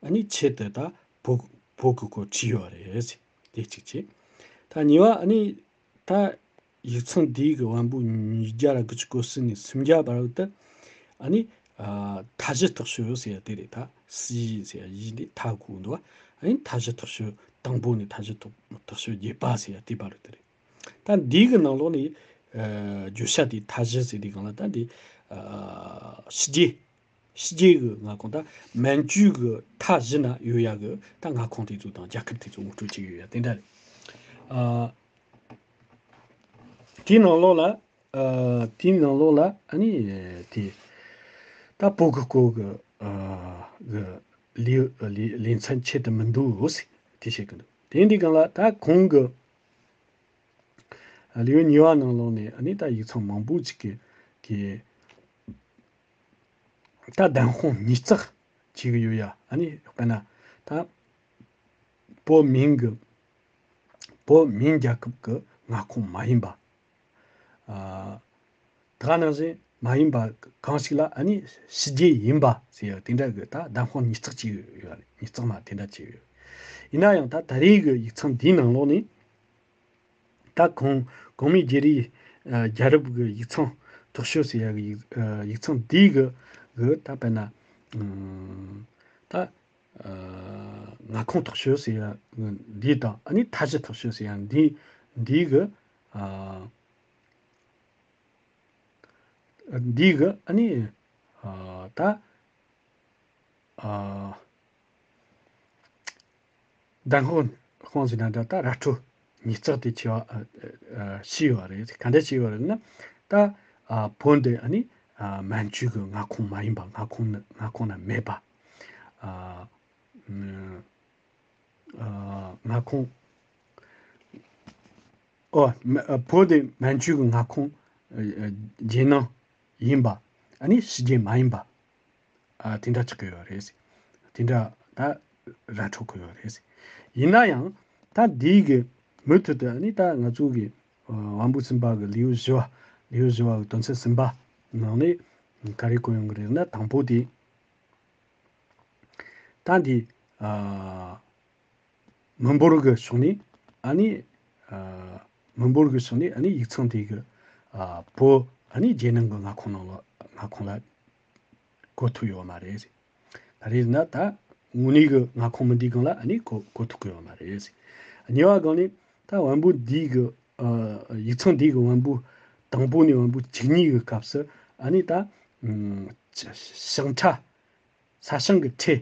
ཨ་ནི་ཆེད་དུ་ད་བོད་བོད་ཀྱི་སྐོར་བྲིས་ཡོད་རེད། དེ་གཅིག་བྱས། ད་གཉིས་པ་ཨ་ནི་ད་ཡིག་ཚང་འདིའི་གི་དབང་པོ་ཉིས་བརྒྱ་ར་དགུ་བཅུ་གོ་གསུམ་ནས་སུམ་བརྒྱ་བར་དུ་ཨ་ནི་ཨ་མཐའ་བཞི་མཐིལ་ཤོར་ཟེར་ཡ་དེ་རེད། ད་སི་ཟེར་ཡ་ཡི་འདི་མཐའ་གོ་འདུག་བ། ཨ་ནི་མཐའ་བཞི་མཐིལ་ཤོར་དང་པོ་ནས་མཐའ་བཞི་མཐིལ་ཤོར་བརྒྱད་པ་ཟེར་ཡ་དེ་བར་དུ་དེ་རེད། ད་འདི་གི་ནང་ལོགས་ནས་ཨ་བརྗོད་བྱ་དེ་མཐའ་བཞི་ཟེར་དུས་སྒང་ལ་ད་འདི་ཨ་ཕྱི་རྒྱལ་ཕྱི་རྒྱལ་གི་མངའ་ཁོངས། ད་མན་ཇུ་གི་མཐའ་བཞི་ན་ཡོད་ཡ་གི་ད་མངའ་ཁོངས་དེ་ཚོ་དང་རྒྱལ་ཁབ་དེ་ཚོ་ངོ་སྤྲོད་བྱེད་ཀྱི་ཡོད་ཡ་དེ་འདྲ་རེད། ཨ་དེའི་ནང་ལོགས་ལ་ཨ་དེའི་ནང་ལོགས་ལ་ཨ་ནི་དེ་ད་བོད་ཀྱི་སྐོར་གི་ཨ་གི་ལེའུ་ལེའུ་ལེ་ཚན་ཆེད་དུ་མི་འདུག་ཟེར་དེ་བཤད་ཀྱི་འདུག་དེ་འདི་སྒང་ལ་ད་གོང་གི་ལེའུ་གཉིས་པ་ནང་ལོགས་ནས་ཨ་ནི་ད་ཡིག་ཚང་མང་པོ་ཅིག་གི་གི་ད་བདམས་དཔང་ཉིས་བརྩེགས་བྱེད་ཀྱི་ཡོད་ཡ། ཨ་ནི་དཔེར་ན་ད་བོད་མིང་གི་བོད་མིང་རྒྱལ་ཁབ་ཀྱི་མངའ་ཁོངས་མ་ཡིན་པ། ཨ་ད་ག་ནང་བཞིན་མ་ཡིན་པ་གང་ཞིག་ལ་ཨ་ནི་ཕྱི་རྒྱལ་ཡིན་པ་ཟེར་ཡ་དེ་འདྲ་གི་ད་བདམས་དཔང་ཉིས་བརྩེགས་བྱེད་ཀྱི་ཡོད་ཡ། ཉིས་བརྩེགས་མ་དེ་འདྲ་བྱེད་ཀྱི་ཡོད། ཡིན་ན་ཡང་ད་ད་རེས་ཀྱི་ཡིག་ཚང་འདིའི་ནང་ལོགས་ནས། ད་གོང་གོང་མའི་རྒྱལ་རིགས་ཨ་རྒྱལ་རབས་ཀྱི་ཡིག་ཚང་མཐིལ་ཤོར་ཟེར་ཡ་གི་ཡིག་ཨ་ཡིག་ཚང་འདི་གི་གི་ད་དཔེར་ན་ཨམ་ད་ཨ་མངའ་ཁོངས་མཐིལ་ཤོར་ཟེར་ཡ་འདི་དང་ཨ་ནི་མཐའ་བཞི་མཐིལ་ཤོར་ཟེར་ཡ་འདི་འདི་གི་ཨ་འདི་གི་ཨ་ནི་ཨ་ད་ཨ། བདམས་དཔང་ཟེར་ན་འདྲ། ད་ར་སྤྲོད་ཉིས་བརྩེགས་དེ་བྱས་པ་ཨ་ཨ་བྱས་ཡོད་རེད། ག་འདྲ་བྱས་ཡོད་རེད་ན། ད་ཨ་བོད་འདི་ཨ་ནི་ཨ་མན་ཇུ་གི་མངའ་ཁོངས་མ་ཡིན་པ། མངའ་ཁོངས་ནི་མངའ་ཁོངས་ན་མེད་པ། ཨ་ཨ་མངའ་ཁོངས་ཨོ་མ་ཨ་བོད་འདི་མན་ཇུ་གི་མངའ་ཁོངས་ཨ་ཨ་རྒྱལ་ནང་ཡིན་པ། ཨ་ནི་ཕྱི་རྒྱལ་མ་ཡིན་པ། ཨ་དེ་འདྲ་ཆགས་ཀྱི་ཡོད་རེད། དེ་འདྲ་ད་ར་འཕྲོད་ཀྱི་ཡོད་རེད། ཡིན་ན་ཡང་ད་འདིའི་གི་མུ་མཐུད་དུ་ཨ་ནི་ད་ང་ཚོ་གི་ཨ་དབང་པོ་གསུམ་པ་གི་ལེའུ་བཞི་བ། ལེའུ་བཞི་བ་གི་དོན་ཚན་གསུམ་པ་ནང་ནས་ག་རེ་བཀོད་ཡོང་གི་རེད་ན། དང་པོ་དེ་ད་འདི་ཨ་མི་འབོར་གྱི་ཕྱོགས་ནས་ཨ་ནི་ཨ་མི་འབོར་གྱི་ཕྱོགས་ནས་ཨ་ནི་ཡིག་ཚང་དེ་གི་ཨ་བོད་ཨ་ནི་རྒྱལ་ནང་གི་མངའ་ཁོངས་ནང་ལ་མངའ་ཁོངས་ལ་གོ་ཐུབ་ཡོད་མ་རེད། ད་རེས་ན་ད་དངོས་གནས་ཀྱི་མངའ་ཁོངས་མི་འདིའི་སྒང་ལ་ཨ་ནི་གོ་གོ་ཐུབ་ཀྱི་ཡོད་མ་རེད། གཉིས་པ་སྒང་ནས་ད་དབང་པོ་འདིའི་གི་ཨ་ཡིག་ཚང་འདིའི་གི་དབང་པོ་དང་པོ་ནས་དབང་པོ་བཅུ་གཉིས་ཀྱི་སྐབས་སུ་ཨ་ནི་ད་ཨམ་ཞིང་ཁྲ། ས་ཞིང་གི་ཁྲལ།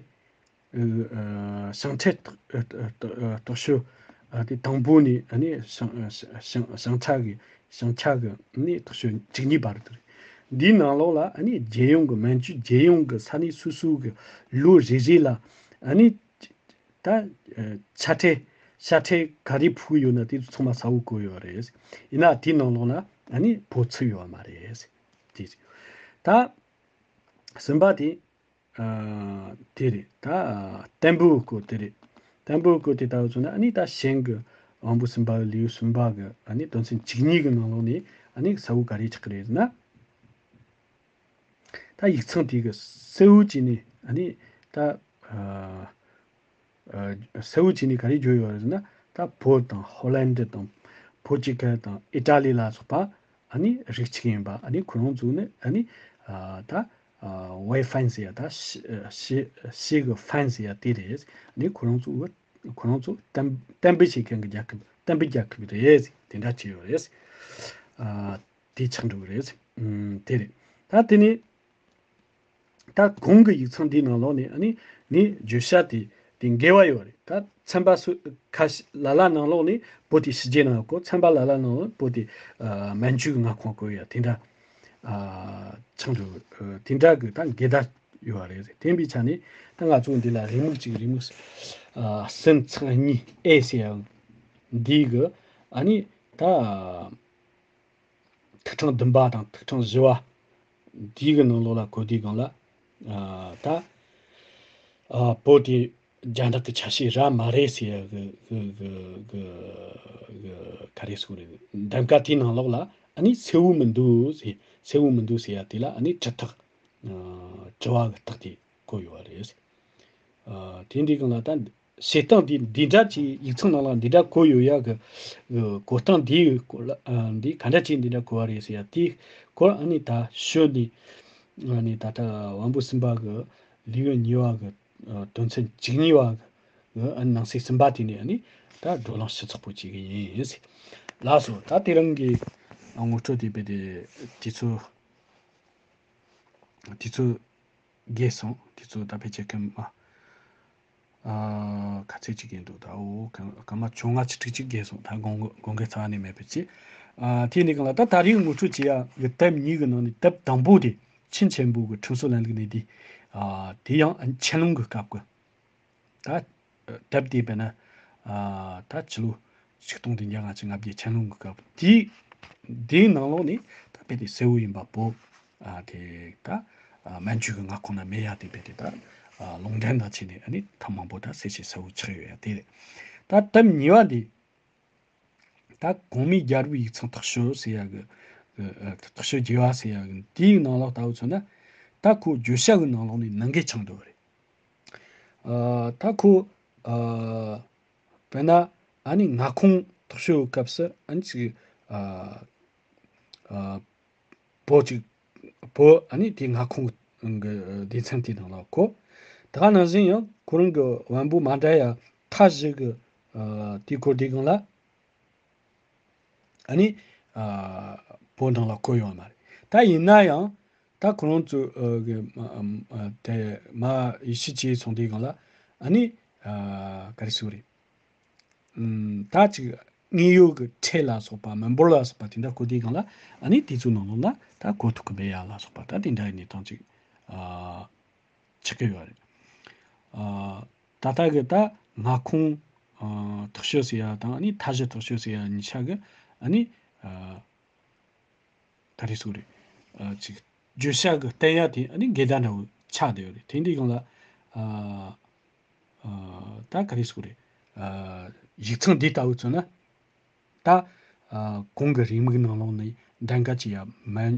ཨ་ཞིང་ཁྲལ་ཐག་ཐག་ཐག་ཤོད། ཨ་དེ་དང་པོ་ནས་ཨ་ནི་ཞིང་ཞིང་ཞིང་ཆ་གི་ཞིང་ཆ་གི་ནི་ཐག་ཤོད་བཅུ་གཉིས་བར་དུ་རེད། འདིའི་ནང་ལོགས་ལ་ཨ་ནི་རྒྱལ་ཡོངས་ཀྱི་མན་ཇུ་རྒྱལ་ཡོངས་ཀྱི་ས་གནས་སོ་སོ་གི་ལོ་རེ་རེ་ལ་ཨ་ནི་ད་ཨ་ཆ་ཁྲལ་ཆ་ཁྲལ་ག་རེ་ཕོག་གི་ཡོད་ན་དེ་ཚོ་ཚང་མ་གསལ་བོ་བཀོད་ཡོད་རེད། ཡིན་ན་དེའི་ནང་ལོགས་ལ་ཨ་ནི་བོད་ཚུད་ཡོད་མ་རེད། དེ་ད་གསུམ་པ་དེ། ཨ་དེ་རེད། ད་བརྟན་པོའི་སྐོར་དེ་རེད། བརྟན་པོའི་སྐོར་དེ་ལྟ་བུ་བྱུང་ན་ཨ་ནི་ད་ཞིང་གི་ དབང་པོ་གསུམ་པ་གི་ལེའུ་གསུམ་པ་གི་ཨ་ནི་དོན་ཚན་བཅུ་གཉིས་གི་ནང་ལོགས་ནས་ཨ་ནི་གསལ་བོ་ག་རེ་ཆགས་ཀྱི་རེད་ཟེར་ན། ད་ཡིག་ཚང་དེ་གི་གསལ་བོ་བྱས་ནས་ཨ་ནི་ད་ཨ་ཨ་གསལ་བོ་བྱས་ནས་ག་རེ་བརྗོད་ཡོད་རེད་ཟེར་ན། ད་བོད་དང་ཧོ་ལན་ཌི་དང་པོར་ཅུ་གལ་དང་ཨི་ཊ་ལི་ལ་སོགས་པ་ཨ་ནི་རིགས་གཅིག་ཡིན་པ། ཨ་ནི་ཁོ་རང་ཚོ་ནི་ཨ་ནི་ཨ་ད་ཝེ་ཧྥན་ཟེར་ཡ། ད་ཤི་ཤི་ཤི་གི་ཧྥན་ཟེར་ཡ་དེ་རེད། ཨ་ནི་ཁོ་རང་ཚོ་ཁོ་རང་ཚོ་གཏན་གཏན་འབེབས་བྱེད་མཁན་གྱི་རྒྱལ་ཁབ། གཏན་འབེབས་རྒྱལ་ཁབ་རེད། དེ་འདྲ་བྱས་ཡོད་རེད། ཨ་དེ་ཆགས་འགྲོ་གི་རེད། ཨུམ། དེ་རེད། ད་དེ་ནས་ད་གོང་གི་ཡིག་ཚང་འདིའི་ནང་ལོགས་ནས་ཨ་ནི་ནི་བརྗོད་བྱ་དེ་དེ་འགལ་བ་ཡོད་རེད། ད་ཚན་པ་སུ་ཁ་ཤས་ལ་ལ་ནང་ལོགས་ནས་བོད་དེ་ཕྱི་རྒྱལ་ནང་བཀོད། ཚན་པ་ལ་ལ་ནང་ལོགས་བོད་དེ་ཨ་མན་ཇུ་གི་མངའ་ཁོངས་བཀོད་ཡ་དེ་འདྲ་ཨ་ཆགས་འགྲོ། ཨ་དེ་འདྲ་གི་ད་འགལ་ཟླ་ཡོད་རེད། དེ་ཡིན་པའི་ཆ་ནས་ད་ང་ཚོ་འདི་ལ་རེའུ་མིག་གཅིག་རེའུ་མིག་ཨ་སུན་ཚང་གཉིས་ཨེ་ཟེར་ཡ་འདི་གི་ཨ་ནི་ད་ཐིག་ཕྲེང་བདུན་པ་དང་ཐིག་ཕྲེང་བཞི་པ་འདི་གི་ནང་ལོགས་ལ་བཀོད་དུས་སྒང་ལ་ཨ་ད་ཨ་བོད་དེ་རྒྱ་ནག་གི་ཆ་ཤས་ར་མ་རེད་ཟེར་ཡ་གི་གི་གི་གི་གི་ག་རེ་ཟེར་དགོས་རེད། གདམ་ག་དེའི་ནང་ལོགས་ལ་ཨ་ནི་གསལ་བོ་མི་འདུག་ཟེར། གསལ་བོ་མི་འདུག་ཟེར་ཡ་དེ་ལ་ཨ་ནི་དྲི་རྟགས། ཨ་དྲི་བ་གི་རྟགས་དེ་བཀོད་ཡོད་པ་རེད། ཨ་དེ་འདི་སྒང་ལ་ད་བྱེད་སྟངས་འདི་འདི་འདྲ་ཅིག་ཡིག་ཚང་ནང་ལ་འདི་འདྲ་བཀོད་ཡོད་ཡ་གི་གི་བཀོད་སྟངས་འདིའི་སྐོར་ལ། ཨ་འདི་ག་འདྲ་ཅིག་འདི་འདྲ་བཀོད་པ་རེད་ཟེར་ཡ་དེའི་སྐོར་ཨ་ནི་ད་ཞོལ་ནས་ཨ་ནི་ད་ལྟ་དབང་པོ་གསུམ་པ་གི་ལེའུ་གཉིས་པ་གི་ཨ་དོན་ཚན་བཅུ་གཉིས་པ་གི་ཨ་ནི་ནང་གསེས་གསུམ་པ་དེ་ནས་ཨ་ནི་ད་བགྲོ་གླེང་ཞིབ་ཚགས་པོ་བྱེད་གི་ཡིན་ཟེར། ལགས་སོ། ད་དེ་རིང་གི་ངོ་སྤྲོད་དེ་དཔེ་དེ་དུས་ཚོད་དུས་ཚོད་རྒས་སོང་། དུས་ཚོད་ད་ཕལ་ཆེར་སྐར་མ་ཨ་ག་ཚོད་ཅིག་ཡིན་འདུག་ད་འོ་སྐར་མ་བཅོ་ལྔ་ཅིག་ཅིག་རྒས་སོང་། ད་དགོངས་དགོངས་འགལ་རྩ་བ་ནས་མེད་པ་བྱས། ཨ་དེ་ནས་གང་ལ་ད་ད་རེས་ངོ་སྤྲོད་བྱེད་ཡ་གི་དེབ་གཉིས་ཀྱི་ནང་ནས་དེབ་དང་པོ་དེ་ཆིན་ཆེན་པོ་གི་ཁྲིམས་སྲོལ་ལམ་ལུགས་གནད་བསྡུས། ཨ་དེ་ཡང་ཆན་ལུང་གི་སྐབས་ཀྱི། ད་དེབ་དེ་དཔེར་ན་ཨ་ད་ཕྱི་ལོ་ཆིག་སྟོང་བདུན་བརྒྱ་ལྔ་བཅུ་ང་བརྒྱད་ཆན་ལུང་གི་སྐབས་དེའི་དེའི་ནང་ལོགས་ནས་ད་དཔེ་དེ་གསལ་བོ་ཡིན་པ་པོ། ཨ་དེ་ད་ཨ་མན་ཇུ་གི་མངའ་ཁོངས་ན་མེད་ཡ་དེ་དཔེ་དེ་ད་ཨ་ལུང་འདྲེན་དང་བྱས་ནས་ཨ་ནི་ཐེངས་མང་པོ་ད་གསལ་བཤད་གསལ་བོ་ཆགས་ཡོད་ཡ་དེ་རེད། ད་དེབ་གཉིས་པ་འདི། ད་གོང་མའི་རྒྱལ་པོའི་ཡིག་ཚང་ཐག་ཆོད་ཟེར་ཡ་གི་ཨ་ཐག་ཆོད་རྒྱས་པ་ཟེར་ཡ་གི་དེའི་ནང་ལོགས་ལྟ་བུ་མཚོན་ན། ད་ཁོ་བརྗོད་བྱ་གི་ནང་ལོགས་ནས་ནང་འགལ་ཆགས་འགྲོ་བ་རེད། ཨ་ད་ཁོ་ཨ་དཔེར་ན་ཨ་ནི་མངའ་ཁོངས་ཐག་གཅོད་སྐབས་སུ་ཨ་ནི་ཅིག་ཨ་ཨ་བོད་ཅིག་བོད་ཨ་ནི་དེའི་མངའ་ཁོངས་ཀྱི་སྡེ་ཚན་དེའི་ནང་ལ་གོ། ད་ག་ནང་བཞིན་ཡང་ཁོ་རང་གི་བམ་པོ་མ་འདྲ་ཡ་མཐའ་བཞི་གི་ཨ་དེའི་སྐོར་དེའི་སྒང་ལ། ཨ་ནི་ཨ་བོད་ནང་ལ་བཀོད་ཡོད་མ་རེད། ད་ཡིན་ན་ཡང་ད་ཁོ་རང་ཚོ་ཨ་གི་ཨ་ཨ་དེ་མ་ཡེ་ཤུ་ཅེས་སོང་དུས་སྒང་ལ་ཨ་ནི་ཨ་ག་རེ་ཟེར་དགོས་རེད། ཨམ་ད་ཅིག་དངོས་ཡོད་ཀྱི་ཁྲལ་ལ་སོགས་པ་མི་འབོར་ལ་སོགས་པ་དེ་འདྲ་བཀོད་དུས་སྒང་ལ་ཨ་ནི་དེ་ཚོའི་ནང་ལོགས་ལ་ད་བཀོད་ཐུབ་ཀྱི་མེད་ཡ་ལ་སོགས་པ་ད་དེ་འདྲ་ཡིན་ནས་ཐང་ཅིག་ཨ། ཆགས་ཀྱི་ཡོད་རེད། ཨ་ད་ལྟ་གི་ད་མངའ་ཁོངས་ཨ་ཐག་གཅོད་ཟེར་ཡ་དང་ཨ་ནི་མཐའ་བཞི་ཐག་གཅོད་ཟེར་ཡ་གཉིས་ཆ་གི་ཨ་ནི་ཨ་ག་རེ་ཟེར་དགོས་རེད། ཨ་ཅིག་བརྗོད་བྱ་གི་བསྟན་ཡ་དེ་ཨ་ནི་འགལ་ཟླ་འདྲ་བོ་ཆགས་བསྡད་ཡོད་རེད། དེ་འདྲའི་སྒང་ལ་ཨ་ཨ་ད་ག་རེ་ཟེར་དགོས་རེད། ཨ་ཡིག་ཚང་འདི་ལྟ་བུ་མཚོན་ན། ད་ཨ་གོང་གི་རེའུ་མིག་ནང་ལོགས་ནས་གདམ་ག་བྱེད་ཡ་མན་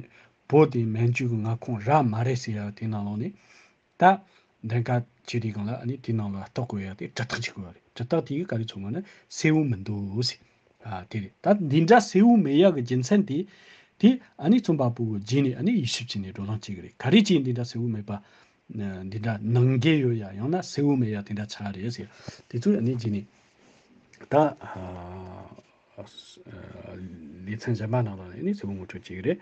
བོད་དེ་མན་ཇུ་གི་མངའ་ཁོངས་ར་མ་རེད་ཟེར་ཡ་དེ་ནང་ལོགས་ནས། ད་གདམ་ག་བྱེད་དུས་སྒང་ལ་ཨ་ནི་དེ་ནང་ལ་རྟགས་བཀོད་ཡ་དེ་དྲི་རྟགས་ཅིག་བཀོད་ཡ་རེད། དྲི་རྟགས་དེ་གིས་ག་རེ་མཚོན་གོ་ན་གསལ་བོ་མི་འདུག་ཟེར། ཨ་དེ་རེད། ད་འདི་འདྲ་གསལ་བོ་མེད་ཡ་གི་རྒྱུ་མཚན་དེ་དེ་ཨ་ནི་རྩོམ་པ་པོ་གི་རྗེས་ནས་ཨ་ནི་དབྱེ་ཞིབ་བྱས་ནས་བགྲོ་གླེང་བྱེད་གི་རེད། ག་རེ་བྱས་འདི་འདྲ་གསལ་བོ་མེད་པ། འདི་འདྲ་ནང་འགལ་ཡོད་ཡ་ཡང་ན་གསལ་བོ་མེད་ཡ་དེ་འདྲ་ཆགས་རེད་ཟེར། དེ་ཚོ་ནི་རྗེས་ནས་ད་ཨ་ལེ་ཚན་གཞན་པ་ནང་ལ་ནི་གསལ་བོ་ངོ་སྤྲོད་བྱེད་ཀྱི་རེད།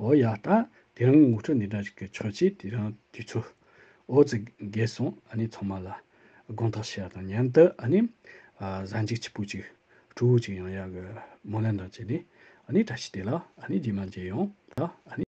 འོ་ཡ། ད་དེ་རིང་ངོ་སྤྲོད་འདི་འདྲ་ཞིག་གི་ཆོག་ཅིག་དེ་རིང་དུས་ཚོད་འོ་ཙི་རྒས་སོང་། ཨ་ནི་ཚང་མ་ལ་དགོངས་དག་ཞུ་ཡ་དང་མཉམ་དུ་ཨ་ནི་ཨ་གཟའ་མཇུག་སྐྱིད་པོ་ཅིག་སྤྲོ་བོ་ཅིག་ཡོང་ཡ་གི་སྨོན་ལམ་དང་བཅས་ནས་ཨ་ནི་བཀྲ་ཤིས་བདེ་ལེགས། ཨ་ནི་རྗེས་མ་མཇལ་ཡོང་། ད་ཨ་ནི།